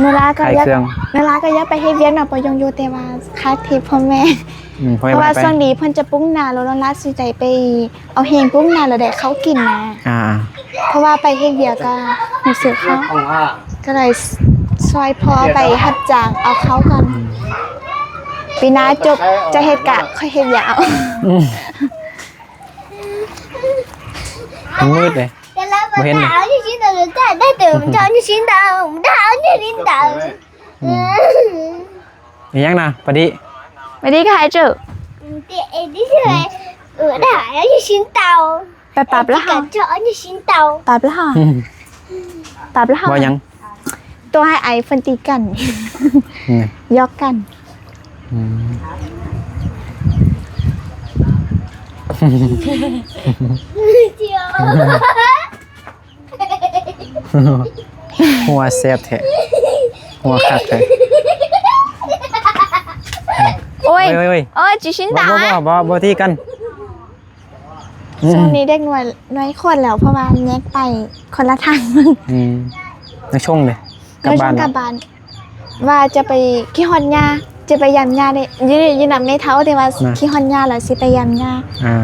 ໂນລາກໍຢາກ ຂາຍເຄື່ອງ ໂນລາກໍຢາກໄປເຮັດວຽກນຳປະຍົງຢູ່ ແຕ່ວ່າຂາດທີ່ພໍ່ແມ່ ອືມ ພໍ່ແມ່ ເພາະວ່າ ບໍ່ໃຫ້ໄປ ຊ່ວງນີ້ເພິ່ນຈະປຸງນາ ແລ້ວໂນລາຊິໄດ້ໄປເອົາແຮງປຸງນາ ແລ້ວໄດ້ເຂົ້າກິນນະ ອ່າ ເພາະວ່າໄປເຮັດວຽກກໍຮູ້ສຶກເຮົາ ກໍໄດ້ຊ່ອຍພໍ່ໄປຮັບຈ້າງເອົາເຂົ້າກ່ອນ ອືມ ປີໜ້າຈົບຈະເຮັດກະຄ່ອຍເຮັດວຽກເອົາ ອືມ. ມັນມືດເດ້ ບໍ່ເຫັນເດ້ ອືມ ອີຫຍັງນະ ປະດິ ໄປປັບລະຫາ ປັບລະຫາ ອືມ ປັບລະຫາ ວ່າຫຍັງ? ໂຕໃຫ້ໄອເພິ່ນຕີກັນ ອືມ ຢອກກັນ ອືມ ຫົວແຊບແທ້ ຫົວຄັກແທ້ ໂອ້ຍ ໂອ້ຍ ໂອ້ຍ ໂອ້ຍ ຈິຊິນຕາຍ ບໍ່ ບໍ່ ບໍ່ ບໍ່ຕີກັນ ອືມ ຊ່ວງນີ້ເດັກນ້ອຍ ນ້ອຍຂວບແລ້ວ ເພາະວ່າແຍກໄປຄົນລະທາງ ອືມ ນ້ອງຊົງເດ້ ກັບບ້ານ ນ້ອງຊົງກັບບ້ານ ວ່າຈະໄປ ຄິດຮອດຍ່າ ຈະໄປຢາມຍ່າເດ້ ຢູ່ ຢູ່ນຳແມ່ເຖົ້າ ແຕ່ວ່າ ນະ ຄິດຮອດຍ່າແລ້ວຊິໄປຢາມຍ່າ ອ່າ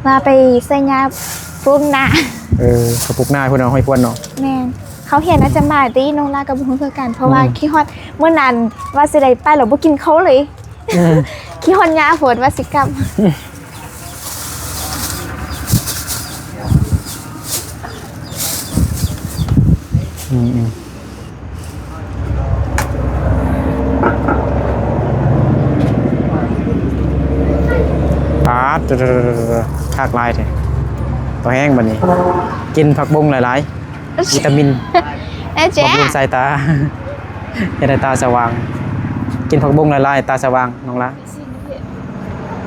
ວ່າໄປຊ່ວຍຍ່າປູກນາ ເອີ ເຂົາປູກນາພຸ້ນເນາະ ຫ້ວຍພວນເນາະ ແມ່ນ ເຂົາຮຽນອາດຈະມາຕິ ນ້ອງລາກໍບໍ່ຮູ້ຄືກັນ ເພາະວ່າ ອືມ ຄິດຮອດ ມື້ນັ້ນວ່າຊິໄດ້ໄປແລ້ວບໍ່ກິນເຂົ້າເລີຍ ອືມ ຄິດຮອດຍ່າໂພດວ່າຊິກັບ ອືມ ອືມ ປາດ ຄັກຫຼາຍແທ້ ຕໍ່ແຮງບັດນີ້ ກິນຜັກບົ້ງຫຼາຍໆ ວິຕາມິນ ເອີ ແຈະ ບຳລຸງສາຍຕາ ເຮັດໃຫ້ຕາສະຫວ່າງ ກິນຜັກບົ້ງຫຼາຍໆ ຕາສະຫວ່າງ ນ້ອງລາ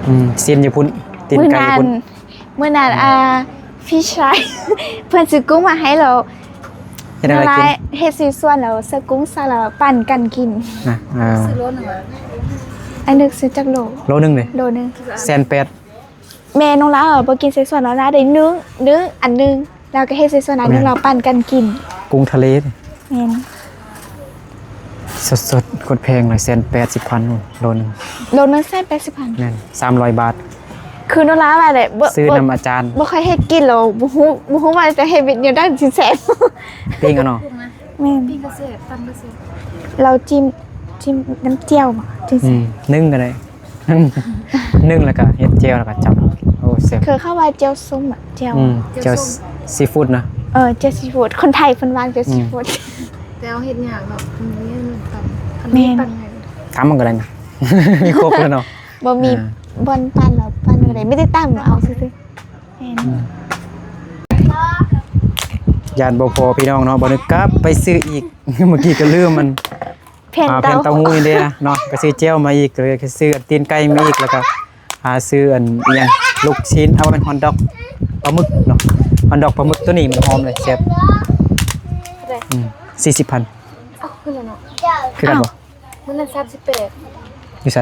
ອືມ ຊີ້ນຢູ່ພຸ້ນ ຕີນໄກ່ຢູ່ພຸ້ນ ມື້ນັ້ນ ອືມ ອ່າ ພີ່ຊາຍ ເພິ່ນຊື້ກຸ້ງມາໃຫ້ແລ້ວ ເຮັດແນວໃດກິນ? ເຮັດເສສວນແລ້ວ ຊື້ກຸ້ງໃສ່ແລ້ວປັນກັນກິນ ນະ ເອີ ຊື້ໂລໜຶ່ງ ອັນໜຶ່ງຊື້ຈັກໂລ? ໂລໜຶ່ງເດ້ ໂລໜຶ່ງ ແສນແປດ ແມ່ນ້ອງລາບໍ່ກິນເສສວນ ນ້ອງລາໄດ້ໜຶ່ງ ໜຶ່ງອັນໜຶ່ງ ລາວກໍເຮັດໃສ່ສ່ວນອັນໜຶ່ງ ແມ່ນ ລາວປັນກັນກິນ ກຸ້ງທະເລ ແມ່ນ ສົດໆ ໂຄດແພງເລີຍ ແສນແປດສິບພັນໂລໜຶ່ງ ໂລໜຶ່ງແສນແປດສິບພັນ ແມ່ນ ສາມຮ້ອຍບາດ ຄືໂນລາວ່າແຫຼະ ບໍ່ ຊື້ນຳອາຈານ ບໍ່ຄ່ອຍເຮັດກິນແລ້ວ ບໍ່ຮູ້ ບໍ່ຮູ້ວ່າຈະເຮັດແນວໃດຊິແຊບ ປີ້ງເອົາເນາະ ແມ່ນ ປີ້ງກໍແຊບ ຕຳກໍແຊບ ລາວຈິ້ມ ຈິ້ມນ້ຳຈຽວບໍ ຈັ່ງຊີ້ ອືມ ໜຶ້ງກໍໄດ້ ໜຶ້ງແລ້ວກໍເຮັດແຈ່ວແລ້ວກໍຈ້ຳ ໂອ້ ແຊບ ຄືເຂົາວ່າແຈ່ວສົ້ມອະ ແຈ່ວ ອືມ ແຈ່ວ ແຈ່ວສົ້ມ ຊີຟູດນະ ເອີ ແຈ່ວຊີຟູດ ຄົນໄທເພິ່ນວ່າແຈ່ວຊີຟູດ ອືມ ແຕ່ເຮົາເຮັດຍາກເນາະ ມັນມີອັນນັ້ນຕຳ ອັນນີ້ ແມ່ນ ຕຳໄງ ຕຳມັນກໍໄດ້ນະ ມີຄົບແລ້ວເນາະ ບໍ່ມີ ອ່າ ບ່ອນປັ້ນແລ້ວ ປັ້ນບໍ່ໄດ້ ມີແຕ່ຕຳເອົາຊື່ໆ ແມ່ນ ອືມ ຢ້ານບໍ່ພໍພີ່ນ້ອງເນາະ ບໍ່ນຶກກັບໄປຊື້ອີກ ເມື່ອກີ້ກໍລືມມັນ ແຜ່ນ ອ່າ ເຕົ້າ ແຜ່ນເຕົ້າຫູ້ນີ້ເດ້ເນາະ ກໍຊື້ແຈ່ວມາອີກ ກໍເລີຍຊື້ຕີນໄກ່ມາອີກ ແລ້ວກໍຫາຊື້ອັນອີ່ຫຍັງ ລູກຊີ້ນ ເອົາ ວ່າແມ່ນຮອດດອກປາໝຶກເນາະ ຮອດດອກປາໝຶກ ໂຕນີ້ມັນຫອມເລີຍ ແຊບ ເທົ່າໃດ? ອືມ ສີ່ສິບພັນ. ເອົ້າ ຄືກັນເນາະ ຄືກັນບໍ່? ມື້ນັ້ນສາມສິບແປດ. ຢູ່ໃສ?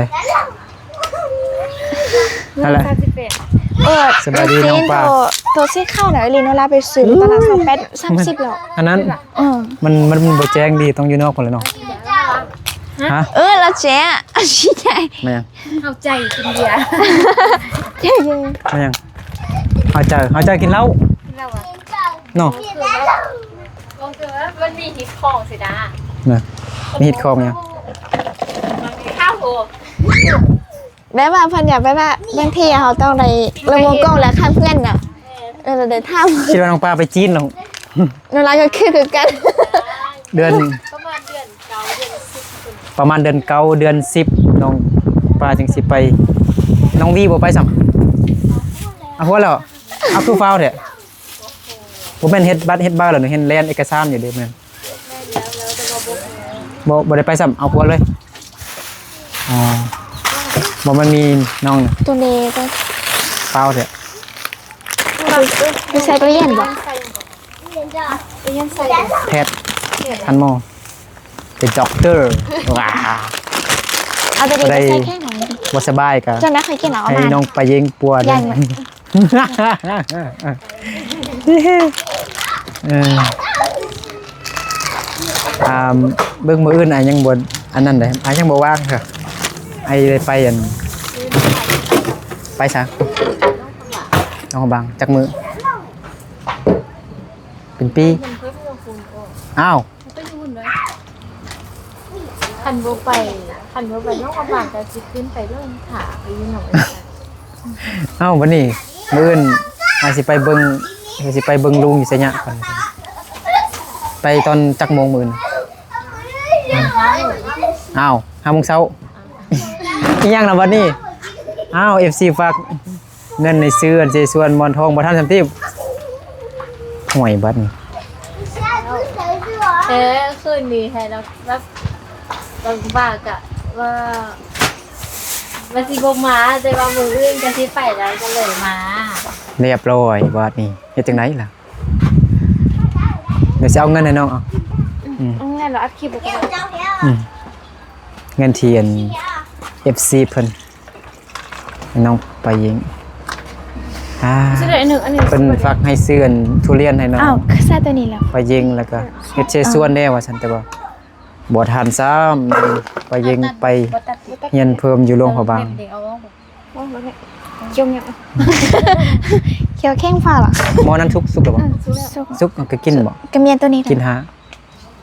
ນັ້ນແຫຼະ ສາມສິບແປດ. ເອີ ສະບາຍດີນ້ອງປ້າ. ໂຕ ໂຕສີຂາວນະ ລີໂນລາໄປຊື້ ອືມ ຕອນນັ້ນຊາວແປດ ສາມສິບແລ້ວ. ອັນນັ້ນ ເອີ ມັນ ມັນ ມັນບໍ່ແຈ້ງດີ ຕ້ອງຢູ່ນອກພຸ້ນແຫຼະເນາະ. ຮະ? ເອີ ລາວແຈ້ງ ຊີ້ໃຈ. ແມ່ນຫຍັງ? ເຮົາໃຈກິນເບຍ. ແມ່ນຫຍັງ? ເຮົາໃຈ ເຮົາໃຈກິນເຫຼົ້າ. ກິນເຫຼົ້າຫວາ? ເນາະ ມັນມີຮິດຄອງຊິນະ. ນະ ມີຮິດຄອງຫຍັງ? ມັນມີຂ່າວໂພດ. ແບບວ່າເພິ່ນຢາກ ແບບວ່າບາງທີເຮົາຕ້ອງໄດ້ລະວົງກ້ອງ ແລະ ຂ້າງເພື່ອນນະ. ເອີ ລະໄດ້ຖາມ ຄິດວ່ານ້ອງປາໄປຈີນເນາະ. ນ້ອງລາວກໍຄື ຄືກັນ ເດືອນ ປະມານເດືອນເກົ້າ ເດືອນສິບ ປະມານເດືອນເກົ້າ ເດືອນສິບ ນ້ອງປາຈຶ່ງຊິໄປ. ນ້ອງວີບໍ່ໄປຊ້ຳ? ເອົາ ຫົວແລ້ວ ເອົາ ຄືຟ້າວແທ້. ບໍ່ແມ່ນເຮັດບັດເຮັດບາດແລ້ວ ເຫັນແລ່ນເອກະສານຢູ່ເດ້. ແມ່ນ ບໍ່ ບໍ່ໄດ້ໄປຊ້ຳ ເອົາຜົວເລີຍ. ອໍ ບໍ່ ມັນມີນ້ອງ ໂຕເລກ ຟ້າວແທ້. ຢູ່ໃສ່ຕູ້ເຢັນບໍ່? ແພດ ທ່ານໝໍ ເປັນດັອກເຕີ. ວ້າ ເອົາໂຕນີ້ໄປໃສ່ແຂ້ງ ບໍ່ສະບາຍກະ ຈະໄດ້ຄ່ອຍກິນເອົາ ໃຫ້ນ້ອງປາເຢັງປົວເດ້. ເອີ ອ່າ ເບິ່ງມື້ອື່ນອ້າຍຍັງບໍ່ ອັນນັ້ນເດ້ ອ້າຍຍັງບໍ່ວ່າງເທື່ອ. ອ້າຍໄດ້ໄປ ອັນ ໄປສາ ໜອງພະບາງ ຈັກມື້? ເປັນປີ. ອ້າວ ໄປຢູ່ພຸ້ນເລີຍ. ຄັນບໍ່ໄປ ຄັນບໍ່ໄປໜອງພະບາງກໍຊິຂຶ້ນໄປເບິ່ງ ຖ້າໄປຢູ່ໜອງ. ເອົ້າ ບັດນີ້ມື້ອື່ນອາດຊິໄປເບິ່ງ ຊິໄປເບິ່ງລຸງຢູ່ໄຊຍະກ່ອນ. ໄປຕອນຈັກໂມງມື້ອື່ນ? ອ້າວ ຫ້າໂມງເຊົ້າ. ອີ່ຫຍັງນະບັດນີ້? ອ້າວ ເອັຟຊີ ຝາກ ເງິນໃຫ້ຊື້ອັນເຊຊວນໝອນທອງບໍ່ທັນຊ້ຳຕິ. ຫ່ວຍ ບັດນີ້ ເອີ ຄືນນີ້ໃຫ້ລາວແບບ ບາງກະວ່າ ວ່າຊິບໍ່ມາ ແຕ່ວ່າມື້ອື່ນກະຊິໄປແລ້ວ ກະເລີຍມາ. ລຽບຮ້ອຍ ບາດນີ້ເຮັດຈັ່ງໃດລະ? ດຽວຊິເອົາເງິນໃຫ້ນ້ອງເອົາ. ອືມ ເອົາເງິນແລ້ວອັດຄລິບໄວ້ກ່ອນ. ອືມ ເງິນທີ່ອັນ ເອັຟຊີ ເພິ່ນ ນ້ອງປາເຢັງ ອ່າ ເພິ່ນຝາກໃຫ້ຊື້ອັນທຸລຽນໃຫ້ນ້ອງ. ອ້າວ ຄືໃສ່ໂຕນີ້ແລ້ວ ປາເຢັງ ແລ້ວກໍເຮັດເຊຊວນແດ່ວ່າຊັ້ນ ແຕ່ວ່າບໍ່ທັນຊ້ຳ. ປາເຢັງໄປຮຽນເພີ່ມຢູ່ຫຼວງພະບາງ. ຂຽວແຂງຟ້າລະ? ໝໍ້ນັ້ນສຸກ ສຸກແລ້ວບໍ່? ສຸກ ສຸກ ເຮົາກໍກິນບໍ່? ກໍມີອັນໂຕນີ້ ກິນຫາ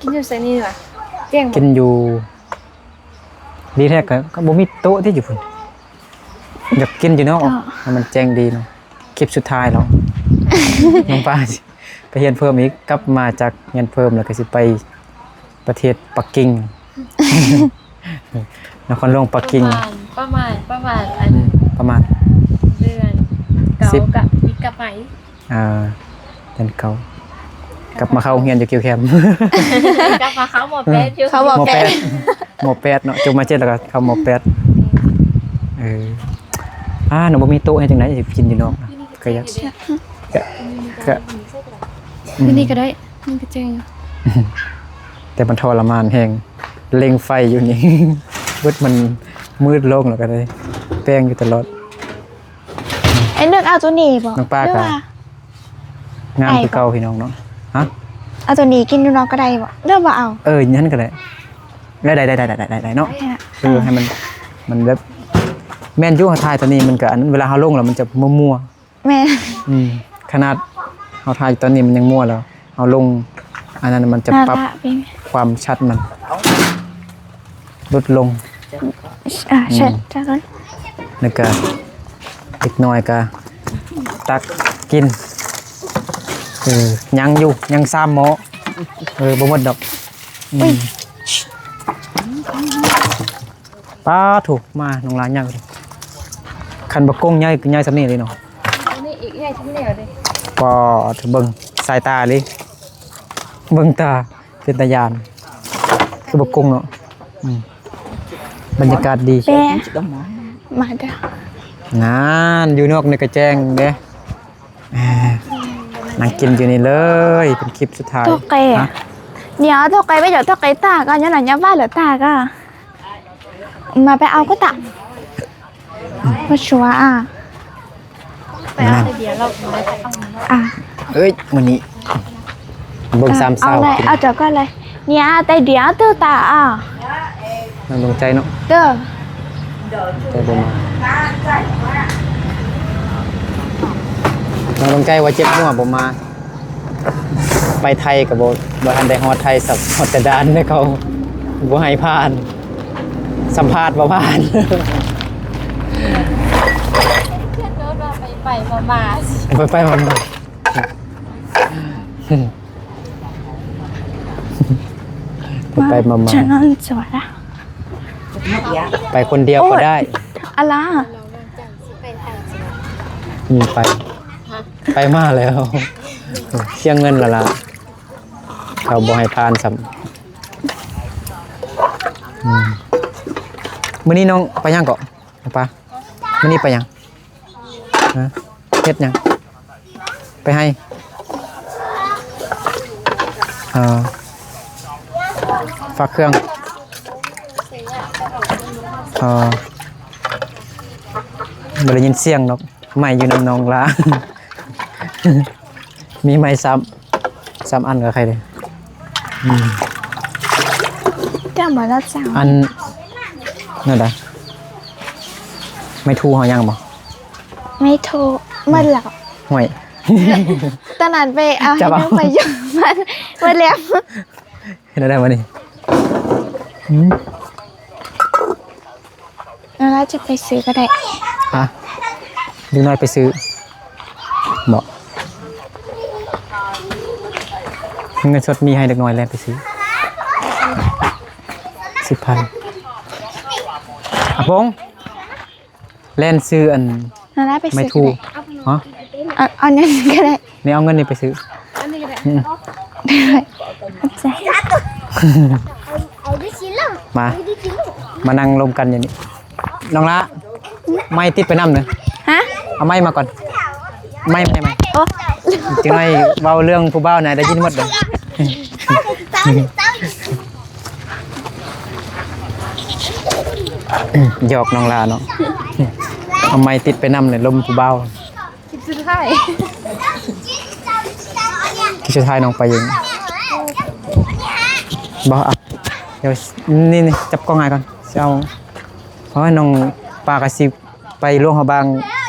ກິນຢູ່ໃສນີ້ວະ? ແຈ້ງບໍ່? ກິນຢູ່ ດີແທ້ກໍ ກໍບໍ່ມີໂຕະຕິຢູ່ພຸ້ນ. ຢາກກິນຢູ່ເນາະ ໃຫ້ມັນແຈ້ງດີເນາະ. ຄລິບສຸດທ້າຍແລ້ວ ນ້ອງປາໄປຮຽນເພີ່ມອີກ ກັບມາຈາກຮຽນເພີ່ມແລ້ວກໍຊິໄປປະເທດປັກກິ່ງ ນະຄອນຫຼວງປັກກິ່ງ. ປະມານ ປະມານ ປະມານ ອືມ ປະມານເດືອນເກົ້າ ກະ ກະໄປ ອ່າ ເດືອນເກົ້າ ກັບມາເຂົ້າໂຮງຮຽນຢູ່ຄິວແຄມ. ກັບມາເຂົ້າມໍແປດຢູ່ ເຂົ້າມໍແປດ ມໍແປດເນາະ ຈົບມໍເຈັດແລ້ວກໍເຂົ້າມໍແປດ. ເອີ ອ່າ ນ້ອງບໍ່ມີໂຕະເຮັດຈັ່ງໃດ ຊິກິນຢູ່ນອກ ກະຢາກ ກະ ກະ ອືມ ຢູ່ນີ້ກໍໄດ້ ມັນກໍເຈັງຢູ່ ແຕ່ມັນທໍລະມານແຮງ ເລັ່ງໄຟຢູ່ນີ້ ເບິດມັນມືດລົງແລ້ວກໍໄດ້ແປງຢູ່ຕະຫຼອດ. ໄອ້ນຶກເອົາໂຕນີ້ບໍ່? ນ້ອງປາກໍງາມຄືເກົ່າພີ່ນ້ອງເນາະ. ຮະ? ເອົາໂຕນີ້ກິນຢູ່ນອກກໍໄດ້ບໍ່ ຫຼືບໍ່ເອົາ? ເອີ ນັ້ນກໍໄດ້ ໄດ້ ໄດ້ ໄດ້ເນາະ. ເອີ ໃຫ້ມັນ ມັນແບບ ແມ່ນຢູ່ ເຮົາຖ່າຍໂຕນີ້ມັນກໍ ອັນນັ້ນ ເວລາເຮົາລົງແລ້ວມັນຈະມົວໆ. ແມ່ນ ອືມ ຂະໜາດເຮົາຖ່າຍຕອນນີ້ມັນຍັງມົວແລ້ວ ເຮົາລົງອັນນັ້ນມັນຈະປັບຄວາມຊັດມັນຫຼຸດລົງ. ອ່າ ອືມ ເຊັດ ແລ້ວກໍເດັກນ້ອຍກໍຕັກກິນ. ເອີ ຍັງຢູ່ ຍັງສາມໝໍ້. ເອີ ບໍ່ໝົດດອກ. ອືມ ປ້າໂທ້ ມານ້ອງຫຼານໃຫຍ່ເລີຍ. ຄັນບັກກົງໃຫຍ່ ໃຫຍ່ສ່ຳນີ້ເລີຍເນາະ. ອັນນີ້ອີກໃຫຍ່ສ່ຳນີ້ເລີຍ. ປ້າໂທ້ ເບິ່ງສາຍຕາເລີຍ ເບິ່ງຕາເປັນຕາຢ້ານ ຄືບັກກົງເນາະ. ອືມ ບັນຍາກາດດີ. ມາເດີ ນັ້ນ ຢູ່ນອກນີ້ກໍແຈ້ງເດ້. ອ່າ ນັ່ງກິນຢູ່ນີ້ເລີຍ ເປັນຄລິບສຸດທ້າຍ. ໂຕແກ່ ຮະ?你要偷给没有偷给大哥，你那娘把了大哥，妈被熬个大，不说啊。啊， ເອີຍ ມື້ນີ້ເບິ່ງສາມສາວ ເອົາເລີຍ ເອົາເຈົ້າກ່ອນເລີຍ ເນຍ ແຕ່ດຽວຕື່ຕາ ນ້ອງດວງໃຈເນາະ ເດີ ແຕ່ບໍ່ມາ ນ້ອງດວງໃຈວ່າເຈັບຫົວບໍ່ມາ ໄປໄທກໍບໍ່ ບໍ່ທັນໄດ້ຮອດໄທຊ້ຳ ຮອດແຕ່ດ່ານແລ້ວ ເຂົາບໍ່ໃຫ້ຜ່ານ ສຳພາດບໍ່ຜ່ານ ເຂື່ອນໂດດວ່າໄປໄປມາມາ ໄປໄປມາມາ ໄປໄປມາມາ ໄປຄົນດຽວກໍໄດ້ ອາລາ ອືມ ໄປ ໄປມາແລ້ວ ເສຍເງິນແລ້ວລະ ເຂົາບໍ່ໃຫ້ຜ່ານຊ້ຳ ອືມ ມື້ນີ້ນ້ອງໄປຫຍັງເກາະ? ປ້າ ມື້ນີ້ໄປຫຍັງ? ຮະ ເຮັດຫຍັງ? ໄປໄຮ່ ເອີ ຝາກເຄື່ອງ ເອີ ບໍ່ໄດ້ຍິນສຽງດອກ ໄມ້ຢູ່ນຳນ້ອງຫຼ້າ ມີໄມ້ສາມ ສາມອັນກໍໄຄເດ້ ອືມ ເຈົ້າມາແລ້ວເຈົ້າ ອັນນັ້ນດາ ໄມ້ທູເຮົາຍັງບໍ່? ໄມ້ທູໝົດແລ້ວ ຫ້ວຍ ຕອນນັ້ນໄປເອົາໃຫ້ນ້ອງໄປຢູ່ບ້ານ ໝົດແລ້ວ ເຮັດແນວໃດວະນີ້? ອືມ ແລ້ວເຮົາຈະໄປຊື້ກໍໄດ້ ຮະ ເດັກນ້ອຍໄປຊື້ບໍ? ເງິນສົດມີໃຫ້ເດັກນ້ອຍແລ່ນໄປຊື້ ສິບພັນ ອາປົງ ແລ່ນຊື້ອັນ ນັ້ນລະໄປຊື້ ໄມ້ທູ ກໍໄດ້ ຮະ ເອົາ ເອົານັ້ນກໍໄດ້ ນີ້ເອົາເງິນນີ້ໄປຊື້ ອັນນີ້ກໍໄດ້ ອືມ ຂອບໃຈ ມາ ມານັ່ງລົມກັນຢູ່ນີ້ ນ້ອງລະ ໄມ້ຕິດໄປນຳເດີ ຮະ ເອົາໄມ້ມາກ່ອນ ໄມ້ ໄມ້ ໄມ້ ໂອ້ ຈັ່ງໜ້ອຍເວົ້າເລື່ອງຜູ້ບ່າວນະ ໄດ້ຍິນໝົດເດີ ຢອກນ້ອງລາເນາະ ເອົາໄມ້ຕິດໄປນຳເລີຍ ລົມຜູ້ບ່າວ ຄລິບສຸດທ້າຍ ຄລິບສຸດທ້າຍນ້ອງໄປເອງ ບໍ່ ເອົາ ດຽວ ນີ້ ນີ້ ຈັບກ້ອງໃຫ້ກ່ອນ ຊິເອົາ ເພາະວ່ານ້ອງປາກະຊິໄປຫຼວງພະບາງ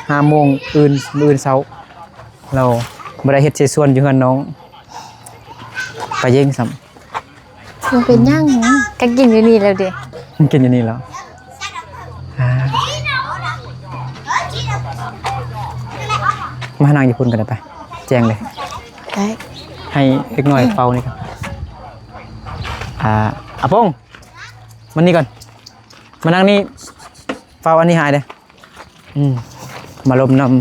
ຫ້າໂມງອື່ນ ມື້ອື່ນເຊົ້າ ແລ້ວບໍ່ໄດ້ເຮັດເສສວນຢູ່ເຮືອນນ້ອງ ໄປເຢັງຊ້ຳ. ບໍ່ເປັນຫຍັງ ກໍກິນຢູ່ນີ້ແລ້ວເດ ກິນຢູ່ນີ້ແລ້ວ ອ່າ ມານັ່ງຢູ່ພຸ້ນກໍໄດ້ໄປ ແຈ້ງເລີຍ ໄດ້ ໃຫ້ເດັກນ້ອຍເຝົ້ານີ້ກ່ອນ ອ່າ ອາປົງ ມານີ້ກ່ອນ ມານັ່ງນີ້ ເຝົ້າອັນນີ້ໃຫ້ເດ້. ອືມ ມາລົມນຳ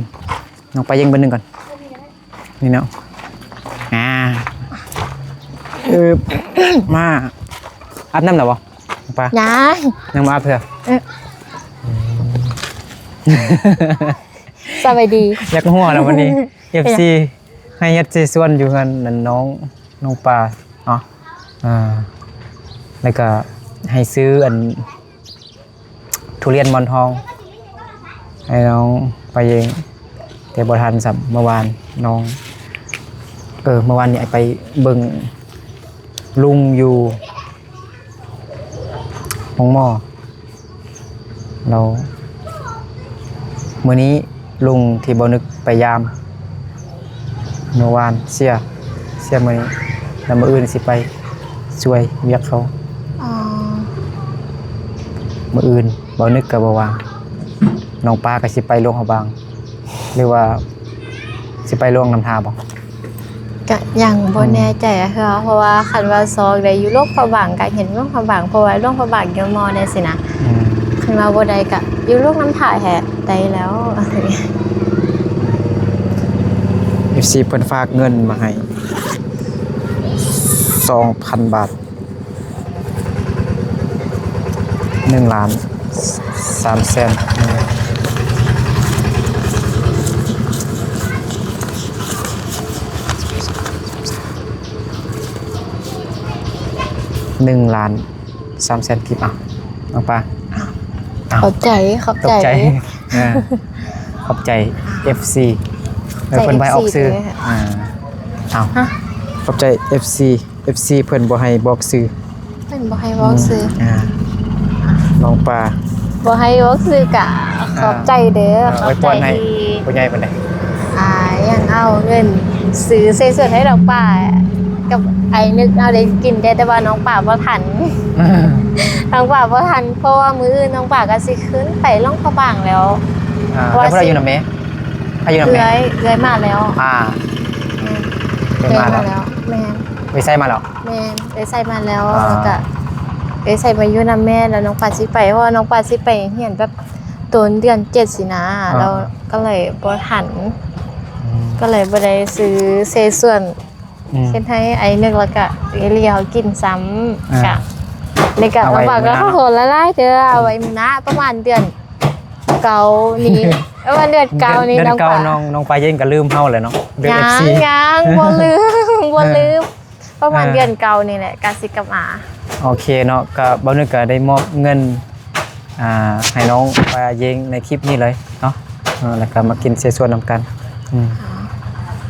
ນ້ອງປາເຢັງເບິ່ງໜຶ່ງກ່ອນ ນີ້ເນາະ ອ່າ ເອີ ມາ ອາບນ້ຳແລ້ວບໍ່ ປາ? ຍັງ ຍັງບໍ່ອາບເທື່ອ ເອີ ສະບາຍດີ ຢາກຫົວແລ້ວວັນນີ້ ເອັຟຊີ ໃຫ້ເຮັດເສສວນຢູ່ເຮືອນນັ້ນ ນ້ອງ ນ້ອງປາເນາະ ອ່າ ແລ້ວກໍໃຫ້ຊື້ອັນ ທຸລຽນໝອນທອງ ໃຫ້ນ້ອງໄປເອງ ແຕ່ບໍ່ທັນຊ້ຳ ເມື່ອວານນ້ອງ ເອີ ເມື່ອວານນີ້ໄປເບິ່ງລຸງຢູ່ໂຮງໝໍ ແລ້ວມື້ນີ້ລຸງທີ່ບໍ່ນຶກໄປຢາມ ເມື່ອວານເສຍ ເສຍມື້ນີ້ ແລ້ວມື້ອື່ນຊິໄປຊ່ວຍວຽກເຂົາ ອໍ ມື້ອື່ນບໍ່ນຶກກໍບໍ່ວ່າງ ນ້ອງປາກໍຊິໄປຫຼວງພະບາງ ຫຼືວ່າຊິໄປຫຼວງນ້ຳທາບໍ່? ກະຍັງບໍ່ແນ່ໃຈເທື່ອ ເພາະວ່າຄັນວ່າຊອກໄດ້ຢູ່ຫຼວງພະບາງກະເຮັດຫຼວງພະບາງ ເພາະວ່າຫຼວງພະບາງຢູ່ມໍແດ່ຊີ້ນະ ອືມ ຄັນວ່າບໍ່ໄດ້ກະຢູ່ຫຼວງນ້ຳທາແທ້ໄດ້ແລ້ວ ເອັຟຊີ ເພິ່ນຝາກເງິນມາໃຫ້ສອງພັນບາດ ໜຶ່ງລ້ານສາມແສນ. ໜຶ່ງລ້ານສາມແສນກີບ. ເອົາ ນ້ອງປາ ເອົາ ຂອບໃຈ ຂອບໃຈ ຂອບໃຈ ເອີ ຂອບໃຈ ເອັຟຊີ ເອີ ເພິ່ນບໍ່ໃຫ້ອອກຊື່ ເອີ ເອົາ ຂອບໃຈ ເອັຟຊີ ເອັຟຊີ ເພິ່ນບໍ່ໃຫ້ບອກຊື່ ເພິ່ນບໍ່ໃຫ້ບອກຊື່ ອືມ ອ່າ ນ້ອງປາ ບໍ່ໃຫ້ບອກຊື່ກະ ອ່າ ຂອບໃຈເດີ ອ່າ ຂອບໃຈ ອວຍພອນໃຫ້ຜູ້ໃຫຍ່ເພິ່ນເດ້ ອ່າ ຍັງເອົາເງິນຊື້ເສສ່ວນໃຫ້ນ້ອງປາ ກັບອ້າຍນຶກເຮົາໄດ້ກິນແດ່ ແຕ່ວ່ານ້ອງປາບໍ່ທັນ ນ້ອງປາບໍ່ທັນ ເພາະວ່າມື້ອື່ນນ້ອງປາກໍຊິຂຶ້ນໄປຫຼວງພະບາງແລ້ວ ອ່າ ເພາະວ່າ ແລ້ວຜູ້ໃດຢູ່ນຳແມ່? ໃຜຢູ່ນຳແມ່? ເອື້ອຍ ເອື້ອຍມາແລ້ວ ອ່າ ແມ່ນ ເອື້ອຍມາແລ້ວ ແມ່ນ ເອື້ອຍໄຊມາແລ້ວ ແມ່ນ ເອື້ອຍໄຊມາແລ້ວ ອ່າ ແລ້ວກະເອື້ອຍໄຊມາຢູ່ນຳແມ່ ແລ້ວນ້ອງປາຊິໄປ ເພາະວ່ານ້ອງປາຊິໄປຮຽນແບບໂຕນເດືອນເຈັດຊີ້ນະ ອ່າ ແລ້ວກໍເລີຍບໍ່ທັນ ອືມ ກໍເລີຍບໍ່ໄດ້ຊື້ເສສ່ວນ ອືມ ເຮັດໃຫ້ອ້າຍນຶກ ແລ້ວກະເອື້ອຍເລີຍເຮົາກິນຊ້ຳ ອ່າ ກະ ນີ້ກະ ເອົາໄວ້ ນ້ອງປາກໍ ມື້ໜ້າເນາະ ຂໍຫຼາຍໆເດີ ເອົາໄວ້ມື້ໜ້າ ປະມານເດືອນເກົ້ານີ້ ປະມານເດືອນເກົ້ານີ້ ເດືອນ ເດືອນເກົ້າ ນ້ອງປາ ນ້ອງ ນ້ອງປາເຢັງກໍລືມເຮົາແລ້ວເນາະ ເລື່ອງ ຍັງ ເອັຟຊີ ຍັງ ບໍ່ລືມ ບໍ່ລືມ ເອີ ປະມານ ອ່າ ເດືອນເກົ້ານີ້ແຫຼະ ກະຊິກັບມາ ໂອເຄເນາະ ກະບ່າວນຶກກະໄດ້ມອບເງິນ ອ່າ ໃຫ້ນ້ອງປາເຢັງໃນຄລິບນີ້ເລີຍເນາະ ເອີ ແລ້ວກໍມາກິນເສສ່ວນນຳກັນ ອືມ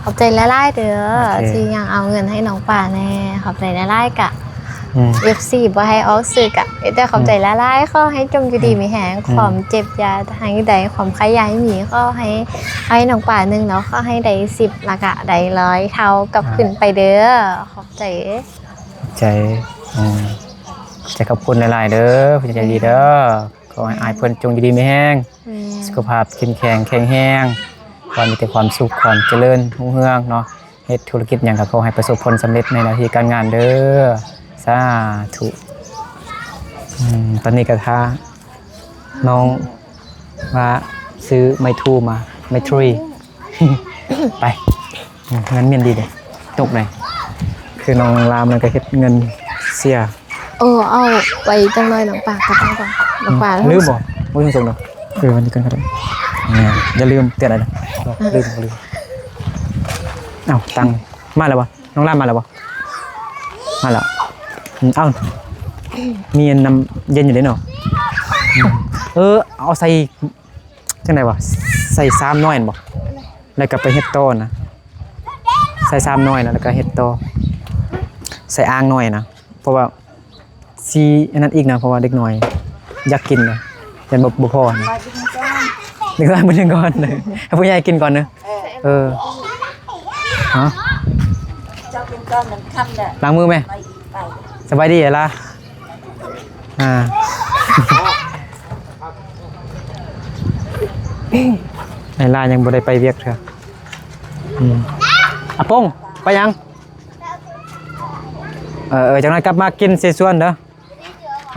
ຂອບໃຈຫຼາຍໆເດີ ໂອເຄ ທີ່ຍັງເອົາເງິນໃຫ້ນ້ອງປາແດ່ ຂອບໃຈຫຼາຍໆ ກະ ອືມ ເອັຟຊີ ບໍ່ໃຫ້ອອກຊື່ ກະມີແຕ່ຂອບໃຈ ອືມ ຫຼາຍໆ ຂໍໃຫ້ຈົ່ງຢູ່ດີ ອືມ ມີແຮງ ອືມ ຄວາມເຈັບຢ່າໃຫ້ໄດ້ ຄວາມໄຂ້ຢ່າໃຫ້ມີ ຂໍໃຫ້ ໃຫ້ນ້ອງປາໜຶ່ງເນາະ ຂໍໃຫ້ໄດ້ສິບ ແລ້ວກະໄດ້ຮ້ອຍເທົ່າກັບ ອ່າ ຄືນໄປເດີ ຂອບໃຈ ຂອບໃຈ ອືມ ໃຈຂອບຄຸນຫຼາຍໆເດີ ຜູ້ໃຫຍ່ໃຈດີເດີ ແມ່ນ ຂໍໃຫ້ອ້າຍເພິ່ນຈົ່ງຢູ່ດີມີແຮງ ແມ່ນ ສຸຂະພາບເຂັ້ມແຂງແຂງແຮງ ຂໍໃຫ້ມີແຕ່ຄວາມສຸກ ຄວາມຈະເລີນຮຸ່ງເຮືອງເນາະ ເຮັດທຸລະກິດຫຍັງກໍຂໍໃຫ້ປະສົບຜົນສຳເລັດໃນໜ້າທີ່ການງານເດີ ສາທຸ ອືມ ຕອນນີ້ກໍຖ້ານ້ອງວ່າຊື້ໄມ້ທູມາ ໄມ້ທຣີ ໄປ ເງິນແມ່ນດີເດ້ ຕົກໄດ ຄືນ້ອງລາມນັ້ນກໍເຮັດເງິນເສຍ ເອີ ເອົາໄວ້ຈັກໜ້ອຍ ນ້ອງປາກັບນ້ອງປາ ນ້ອງປາ ອືມ ລືມບໍ່? ບໍ່ສົ່ງເດີ ເອີ ວັນນີ້ກ່ອນກໍໄດ້ ຢ່າລືມເຕືອນໄດ້ເດີ ລືມ ລືມ ເອົ້າ ຕັງ ມາແລ້ວບໍ່? ນ້ອງລາມມາແລ້ວບໍ່? ມາແລ້ວ ອືມ ເອົ້າ ມີນ້ຳເຢັນຢູ່ເດ້ເນາະ ອືມ ເອີ ເອົາໃສ່ ຈັ່ງໃດວະ ໃສ່ຊາມນ້ອຍຫັ້ນບໍ່ ແລ້ວກໍໄປເຮັດຕໍ່ນະ ໃສ່ຊາມນ້ອຍນະ ແລ້ວກໍເຮັດຕໍ່ ໃສ່ອ່າງນ້ອຍນະ ເພາະວ່າຊິອັນນັ້ນອີກນະ ເພາະວ່າເດັກນ້ອຍຢາກກິນນະ ຢ້ານບໍ່ ບໍ່ພໍນະ ເດັກນ້ອຍມື້ໜຶ່ງກ່ອນ ໃຫ້ຜູ້ໃຫຍ່ກິນກ່ອນເນາະ ເອີ ຮະ ເຈົ້າກິນກ່ອນ ມັນຄ່ຳແລ້ວ ລ້າງມືແມ່ ສະບາຍດີ ອ້າຍລາ ອ່າ ອ້າຍລາຍັງບໍ່ໄດ້ໄປວຽກເທື່ອ ອືມ ອາປົງ ໄປຫຍັງ? ເອີ ເອີ ຈັກໜ້ອຍກັບມາກິນເສສວນເດີ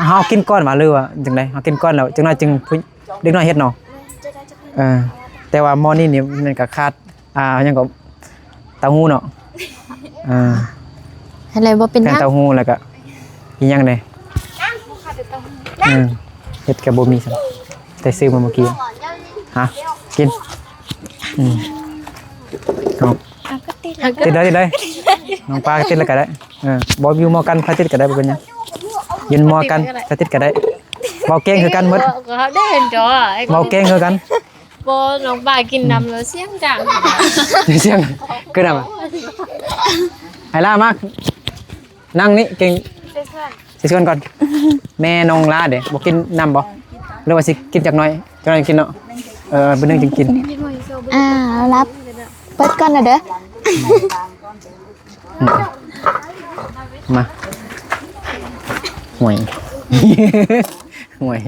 ເຮົາກິນກ່ອນຫວາ ຫຼືວ່າຈັ່ງໃດ? ເຮົາກິນກ່ອນແລ້ວ ຈັກໜ້ອຍຈຶ່ງ ເດັກນ້ອຍເຮັດເນາະ ເອີ ແຕ່ວ່າໝໍ້ນີ້ນີ້ມັນກໍຂາດ ອ່າ ຫຍັງກໍ ເຕົ້າຫູ້ເນາະ ອ່າ ຫັ້ນແຫຼະ ບໍ່ເປັນຫຍັງ ແປ້ງເຕົ້າຫູ້ ແລ້ວກໍອີຫຍັງແດ່ ເອີ ເຮັດກໍບໍ່ມີຊ້ຳ ແຕ່ຊື້ມາມື້ກີ້ ຮະ ກິນ ອືມ ເອົາ ຕິດເລີຍ ຕິດເລີຍ ນ້ອງປາຕິດເລີຍກໍໄດ້ ເອີ ບໍ່ຢູ່ໝໍ້ກັນ ໃຜຕິດກໍໄດ້ ບໍ່ເປັນຫຍັງ ຢູ່ໝໍ້ກັນ ໃຜຕິດກໍໄດ້ ເວົ້າເກັ່ງຄືກັນໝົດ ເວົ້າເກັ່ງຄືກັນ ບໍ່ ນ້ອງປາກິນນຳແລ້ວສຽງດັງ ສຽງ ຄືນຳ ໃຫ້ລາມາ ນັ່ງນີ້ເກັ່ງ ຊິຊວນກ່ອນ ແມ່ນ້ອງລາເດ້ ບໍ່ກິນນຳບໍ່ ຫຼືວ່າຊິກິນຈັກໜ້ອຍ ຈັກໜ້ອຍກິນເນາະ ເອີ ມື້ໜຶ່ງຈຶ່ງກິນ ອ່າ ລັບ ເປີດກ່ອນນະເດີ ມາ ຫ່ວຍ ຫ່ວຍ.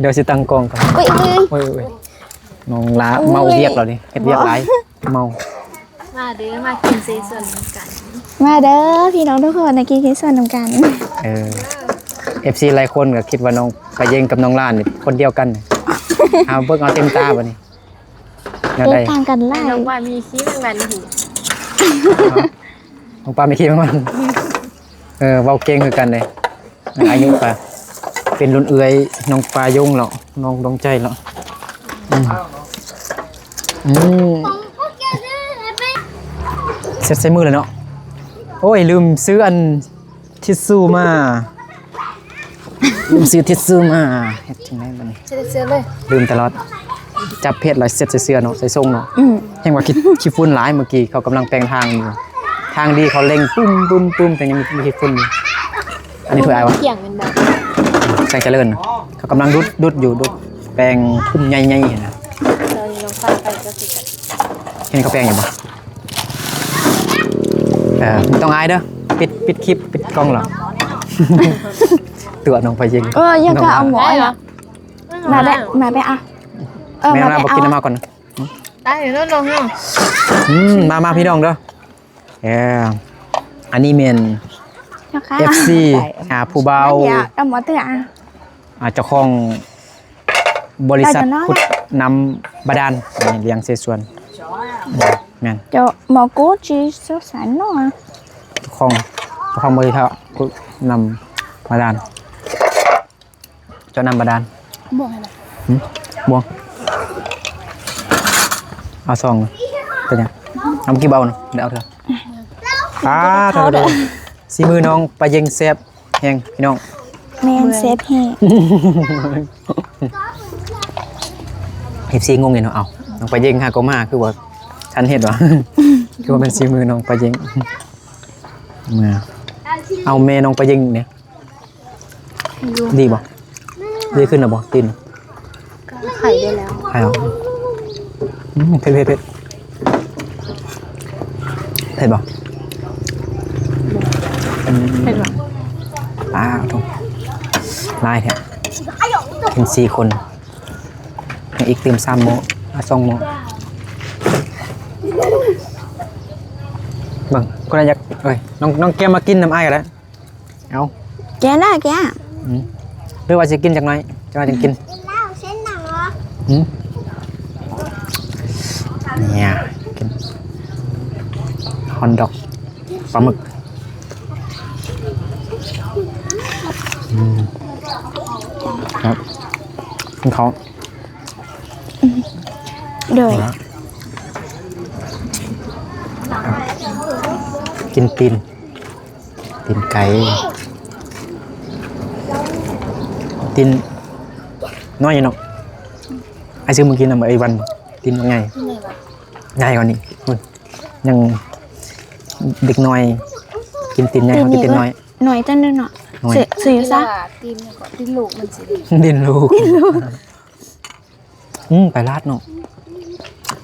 ດຽວຊິຕັ້ງກ້ອງກ່ອນ ອຸ້ຍ ອຸ້ຍ ນ້ອງລາເມົາວຽກແລ້ວນີ້ ເຮັດວຽກຫຼາຍ ເມົາ ມາເດີ ມາກິນເສສວນນຳກັນ ມາເດີ ພີ່ນ້ອງທຸກຄົນ ມາກິນເສສວນນຳກັນ ເອີ ເອັຟຊີຫຼາຍຄົນກໍຄິດວ່ານ້ອງປາເຢັງກັບນ້ອງລານີ້ຄົນດຽວກັນ ເອົາເບິ່ງເອົາເຕັມຕາບັດນີ້ ແນວໃດ ແຕກຕ່າງກັນຫຼາຍ ນ້ອງວ່າມີຂີ້ແມງວັນອີກ ນ້ອງປາມີຂີ້ແມງວັນ ເອີ ເວົ້າເກັ່ງຄືກັນເດ້ ອາຍຸກະເປັນລຸ້ນເອື້ອຍນ້ອງປາຍົງແລ້ວ ນ້ອງດວງໃຈແລ້ວ ອືມ ອືມ ເຊັດໃສ່ມືແລ້ວເນາະ ໂອ້ຍ ລືມຊື້ອັນທິດຊູມາ ລືມຊື້ທິດຊູມາ ເຮັດຈັ່ງໃດບັດນີ້? ເຊັດເສື້ອເລີຍ ລືມຕະຫຼອດ. ຈັບເພດແລ້ວເຊັດໃສ່ເສື້ອເນາະ ໃສ່ສົ້ງເນາະ. ອືມ ແຮ່ງວ່າຂີ້ ຂີ້ຝຸ່ນຫຼາຍ. ເມື່ອກີ້ເຂົາກຳລັງແປງທາງຢູ່ ທາງດີເຂົາເລັງປຶ້ມໆໆ ແຕ່ຍັງມີ ມີຂີ້ຝຸ່ນຢູ່. ອັນນີ້ຖ້ວຍອ້າຍຫວາ? ແຂງແມ່ນບໍ່? ແຂງຈະເລີນ ເຂົາກຳລັງດຸດ ດຸດຢູ່ ດຸດແປງທຸ່ມໃຫຍ່ໆຫັ້ນນະ. ເຈົ້ານີ້ນ້ອງຟ້າໄປກໍຄືກັນ ເຫັນເຂົາແປງຢູ່ບໍ່? ເອີ ບໍ່ຕ້ອງອາຍເດີ ປິດ ປິດຄລິບ ປິດກ້ອງແລ້ວ ຕົວະນ້ອງໄປຍິງ. ເອີ ຢ່າກະເອົາໝໍ ມາແບະ ມາແບະອະ. ເອີ ແມ່ ມາ ມາ ແບະ ບໍ່ກິນ ເອົາ ນຳເຮົາກ່ອນນະ. ຕາຍແລ້ວນ້ອງເຮົາ. ອືມ ມາ ມາພີ່ນ້ອງເດີ. ເອີ ອັນນີ້ແມ່ນ ເຈົ້າຄ່ະ ເອັຟຊີ ອ່າ ຜູ້ບ່າວ ດຽວ ຕຳໝໍເທື່ອ ອ່າ ເຈົ້າຂອງບໍລິສັດຂຸດນ້ຳບາດານ ນີ້ ລ້ຽງເສສວນ. ອືມ ແມ່ນ ເຈົ້າໝໍກູຈີໂຊສານເນາະ ເຈົ້າຂອງ ເຈົ້າຂອງບໍລິສັດຂຸດນ້ຳບາດານ. ເຈົ້ານ້ຳບາດານ ບ່ວງໃຫ້ນະ. ຫຶ? ບ່ວງ ເອົາສອງ ເປັນຫຍັງ? ເອົາ ກິນບໍ່ເອົານະ ໄດ້ເອົາເທື່ອ. ອ່າ ເຂົ້າເດີ ສີມືນ້ອງປາເຢັງແຊບແຮງພີ່ນ້ອງ. ແມ່ນ ແຊບແຮງ. ເອັຟຊີງົງຢູ່ເນາະ ເອົ້າ ນ້ອງປາເຢັງຫາກໍມາ ຄືວ່າທັນເຮັດຫວາ? ຄືວ່າແມ່ນສີມືນ້ອງປາເຢັງ. ມາ ເອົາແມ່ນ້ອງປາເຢັງນີ້ ດີບໍ່? ດີຂຶ້ນແລ້ວບໍ່? ຕີນ ກໍໄຂ້ໄດ້ແລ້ວ ໄຂ້ແລ້ວ. ອືມ ເຜັດ ເຜັດ ເຜັດ ເຜັດບໍ່? ອືມ ເຜັດບໍ່? ອ້າວ ໂທ້ ຫຼາຍແທ້ ເປັນສີ່ຄົນ ຍັງອີກຕື່ມສາມໝໍ້ ອ່າ ສອງໝໍ້. ເບິ່ງ ຄົນໃດຢາກ ເອີຍ ນ້ອງ ນ້ອງແກ້ມມາກິນນຳອ້າຍກໍໄດ້. ເອົາ ແກະນະ ແກະ. ອືມ ຫຼືວ່າຊິກິນຈັກໜ້ອຍ ຈັກໜ້ອຍຈັ່ງກິນ. ກິນແລ້ວເສັ້ນໜັງເນາະ. ອືມ ນີ້ ກິນຮອດດັອກປາໝຶກ. ອືມ ຄັບ ກິນເຂົ້າ. ໂດຍ ກິນຕີນ. ຕີນໄກ່ ຕີນນ້ອຍເນາະ ອ້າຍຊື້ມື້ກີ້ນຳໄອ້ວັນ ຕີນໃຫຍ່ ໃຫຍ່ກວ່ານີ້ພຸ້ນ ຍັງເດັກນ້ອຍກິນຕີນໃຫຍ່ ເຮົາກິນຕີນນ້ອຍ ໜ້ອຍຈັ່ງໃດເນາະ ໜ້ອຍ ຊື່ ຊື່ຫຍັງຊະ ຕີນ ຕີນລູກມັນຊິ ຕີນລູກ ຕີນລູກ. ອືມ ໄກ່ລາດເນາະ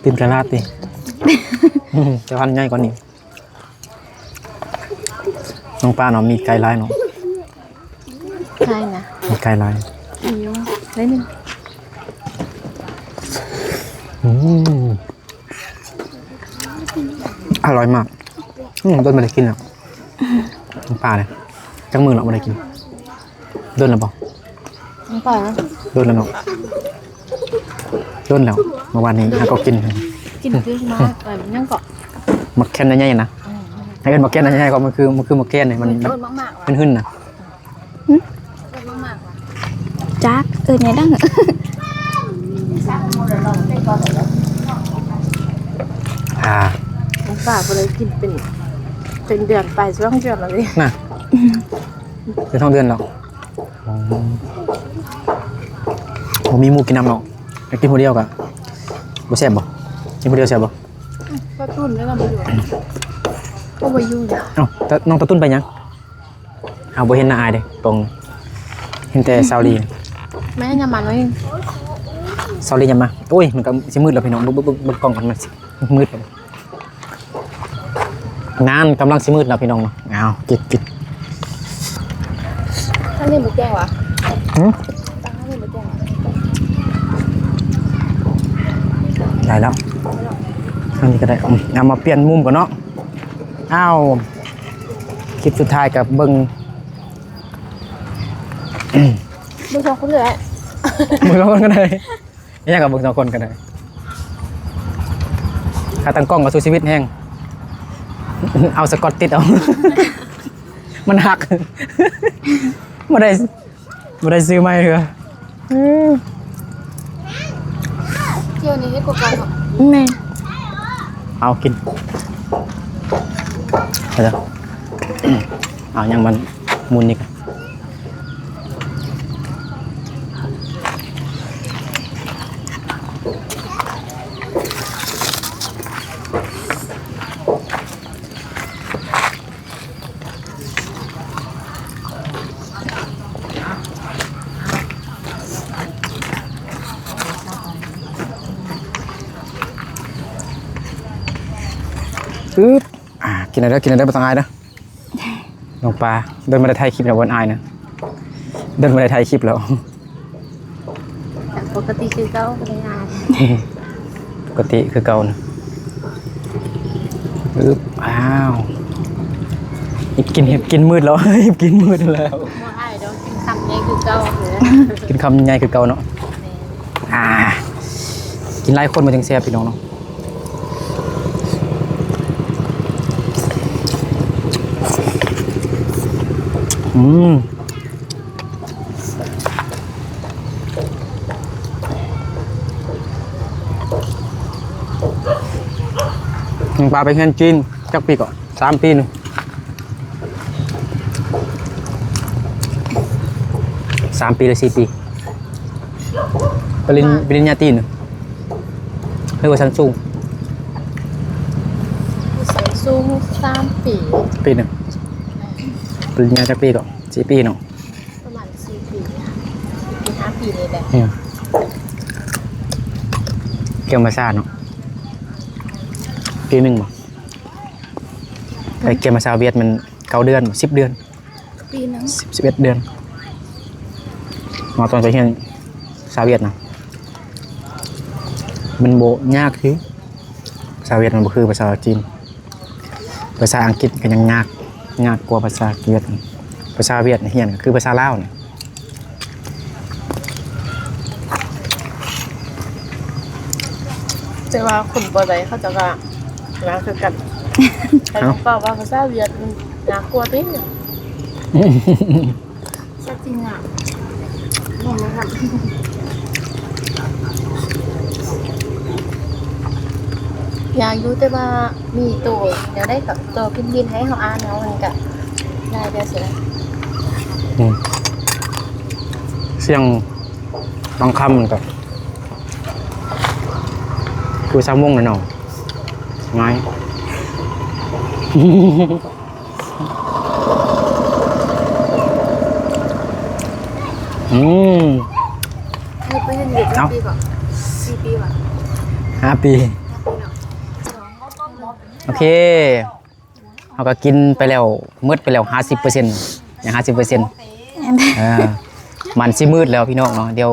ຕີນໄກ່ລາດຕິ ອືມ ແຕ່ວ່າໃຫຍ່ກວ່ານີ້ ນ້ອງປ້າເນາະ ມີໄກ່ຫຼາຍເນາະ ໃຊ່ນະ ມີໄກ່ຫຼາຍ ອີ່ ໄດ້ໜຶ່ງ ອືມ. ອະຮ່ອຍມາກ ອືມ ດົນບໍ່ໄດ້ກິນແລ້ວ ປາເລີຍ ຈັກມື້ແລ້ວບໍ່ໄດ້ກິນ ດົນແລ້ວບໍ່? ມັນປານະ ດົນແລ້ວເນາະ ດົນແລ້ວ ເມື່ອວານນີ້ຫາກໍກິນ ກິນຄືມາ ເອີ ຫຍັງເກາະ ໝາກແຄນໃຫຍ່ໆນະ ອືມ ໃຫ້ເອີ້ນໝາກແຄນໃຫຍ່ໆກໍ ມັນຄື ມັນຄືໝາກແຄນນີ້ ມັນ ເອີ ມັນ ມັນຫຶ້ນນະ. ຫຶ? ຈັກ ເອີ້ນຫຍັງດັງ ອ່າ ນ້ອງປາບໍ່ໄດ້ກິນເປັນ ເປັນເດືອນປາຍ ສອງເດືອນແລ້ວເດ້ ນະ ເປັນສອງເດືອນແລ້ວ ບໍ່ມີໝູ່ກິນນຳເນາະ ກິນຜູ້ດຽວກະບໍ່ແຊບບໍ່? ກິນຜູ້ດຽວແຊບບໍ່? ປາຕຸ້ນແລ້ວກໍບໍ່ຢູ່ ກໍບໍ່ຢູ່ ເອົ້າ ແຕ່ນ້ອງຕາຕຸ້ນໄປຫຍັງ? ເຮົາບໍ່ເຫັນໜ້າອ້າຍເດ້ ຕົງ ເຫັນແຕ່ສາວລີ ແມ່ນຫຍັງມາໜ້ອຍ ສາວລີຫຍັງມາ ໂອ້ຍ ມັນກໍຊິມືດແລ້ວພີ່ນ້ອງ ເບິ່ງ ເບິ່ງ ເບິ່ງ ເບິ່ງກ້ອງກ່ອນ ມັນຊິມືດແລ້ວ ງານກຳລັງຊິມືດແລ້ວພີ່ນ້ອງເນາະ ເອົາ ກິນ ກິນ ທາງນີ້ບໍ່ແຈ້ງຫວາ? ຫຶ? ທາງນີ້ບໍ່ແຈ້ງຫວາ? ໄດ້ແລ້ວ ທາງນີ້ກໍໄດ້ ອືມ ເອົາມາປ່ຽນມຸມກ່ອນເນາະ ອ້າວ ຄລິບສຸດທ້າຍກໍເບິ່ງ ເບິ່ງສອງຄົນກໍໄດ້ ເບິ່ງສອງຄົນກໍໄດ້ ອີຫຍັງກໍເບິ່ງສອງຄົນກໍໄດ້ ຂາຕັ້ງກ້ອງກໍສູ້ຊີວິດແຮງ ເອົາສະກອດຕິດເອົາ ມັນຫັກ ບໍ່ໄດ້ ບໍ່ໄດ້ຊື້ໃໝ່ເທື່ອ ເອີ ທ່ຽວນີ້ເຮັດກວ່າເກົ່າເນາະ ແມ່ນ ເອົາກິນ ເອົາເດີ ເອົາຫຍັງມັນໝູນນີ້ກະ ອຶບ ອ່າ ກິນເດີ ກິນເດີ ບໍ່ຕ້ອງອາຍເດີ ນ້ອງປາ. ດົນບໍ່ໄດ້ຖ່າຍຄລິບແລ້ວ ບໍ່ອາຍນະ ດົນບໍ່ໄດ້ຖ່າຍຄລິບແລ້ວ. ປົກກະຕິຄືເກົ່າ ບໍ່ໄດ້ອາຍ ປົກກະຕິຄືເກົ່ານະ. ອຶບ ອ້າວ ຮີບກິນ ຮີບກິນມືດແລ້ວ ຮີບກິນມືດແລ້ວ. ບໍ່ອາຍດອກ ກິນຄຳໃຫຍ່ຄືເກົ່າ ກິນຄຳໃຫຍ່ຄືເກົ່າເນາະ. ແມ່ນ ອ່າ ກິນຫຼາຍຄົນມັນຈຶ່ງແຊບ ພີ່ນ້ອງເນາະ. ອືມ ນ້ອງປາໄປຮຽນຈີນຈັກປີເກາະ? ສາມປີໜຶ່ງ ສາມປີຫຼືສີ່ປີ? ປະລິນ ປະລິນຍາຕີນ ຫຼືວ່າຊັ້ນສູງ? ຊັ້ນສູງສາມປີ ປີໜຶ່ງ. ປະລິນຍາຈັກປີເກາະ? ສີ່ປີເນາະ ປະມານສີ່ປີ ສີ່ປີ ຫ້າປີນີ້ແຫຼະ. ອືມ ກຽມພາສາເນາະ ປີໜຶ່ງບໍ? ໄປກຽມພາສາຫວຽດມັນເກົ້າເດືອນບໍ ສິບເດືອນ? ປີໜຶ່ງ ສິບ ສິບເອັດເດືອນ. ມາຕອນໄປຮຽນພາສາຫວຽດນະ ມັນບໍ່ຍາກຄືພາສາຫວຽດ ມັນບໍ່ຄືພາສາຈີນ. ພາສາອັງກິດກໍຍັງຍາກ ຍາກກວ່າພາສາຫວຽດ. ພາສາຫວຽດຮຽນກໍຄືພາສາລາວນີ້. ແຕ່ວ່າຄົນບໍ່ໄດ້ເຂົາເຈົ້າກໍລາວຄືກັນ. ເອົ້າ ເຂົາເວົ້າວ່າພາສາຫວຽດມັນຍາກກວ່າຕິ? ແທ້ຈິງອະ ງງນະຄັບ. ຢາກຢູ່ ແຕ່ວ່າມີໂຕແນວໃດກໍ ໂຕພິມພິມໃຫ້ເຮົາອ່ານເອົາ ມັນກໍງ່າຍແລ້ວຊີ້ນະ. ອືມ ສຽງບາງຄຳມັນກໍຄືສາມວົງແຫຼະເນາະ ງ່າຍ. ອືມ ເຮົາໄປຮຽນຫວຽດຈັກປີເກາະ? ສີ່ປີຫວາ? ຫ້າປີ ຫ້າປີເນາະ. ໂອເຄ ເຮົາກໍກິນໄປແລ້ວ ໝົດໄປແລ້ວຫ້າສິບເປີເຊັນ ຍັງຫ້າສິບເປີເຊັນ. ເອີ ມັນຊິມືດແລ້ວພີ່ນ້ອງເນາະ. ດຽວ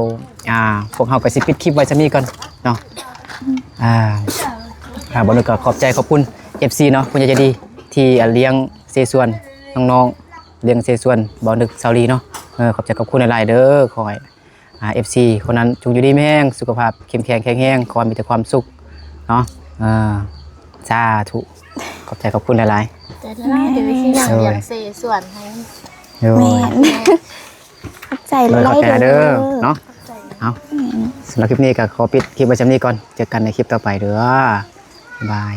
ອ່າ ພວກເຮົາກໍຊິປິດຄລິບໄວ້ສ່ຳນີ້ກ່ອນເນາະ. ອ່າ ອ່າ ບ່າວນຶກກໍຂອບໃຈຂອບຄຸນເອັຟຊີເນາະ ຜູ້ໃຫຍ່ໃຈດີທີ່ ອ່າ ລ້ຽງເສສວນນ້ອງໆ ລ້ຽງເສສວນບ່າວນຶກ ສາວລີເນາະ. ເອີ ຂອບໃຈຂອບຄຸນຫຼາຍໆເດີ. ຂໍໃຫ້ ອ່າ ເອັຟຊີຄົນນັ້ນຈົ່ງຢູ່ດີມີແຮງ ສຸຂະພາບເຂັ້ມແຂງແຂງແຮງ ຂໍໃຫ້ມີແຕ່ຄວາມສຸກເນາະ. ເອີ ສາທຸ ຂອບໃຈຂອບຄຸນຫຼາຍໆ. ໃຈຫຼາຍໆເດີ ຊິຍ່າງລ້ຽງເສສວນໃຫ້. ໂດຍ ແມ່ນ ຂອບໃຈຫຼາຍໆເດີເນາະ. ເອົາ ສຳລັບຄລິບນີ້ກໍຂໍປິດຄລິບໄວ້ສ່ຳນີ້ກ່ອນ ເຈີກັນໃນຄລິບຕໍ່ໄປເດີ ບາຍບາຍ.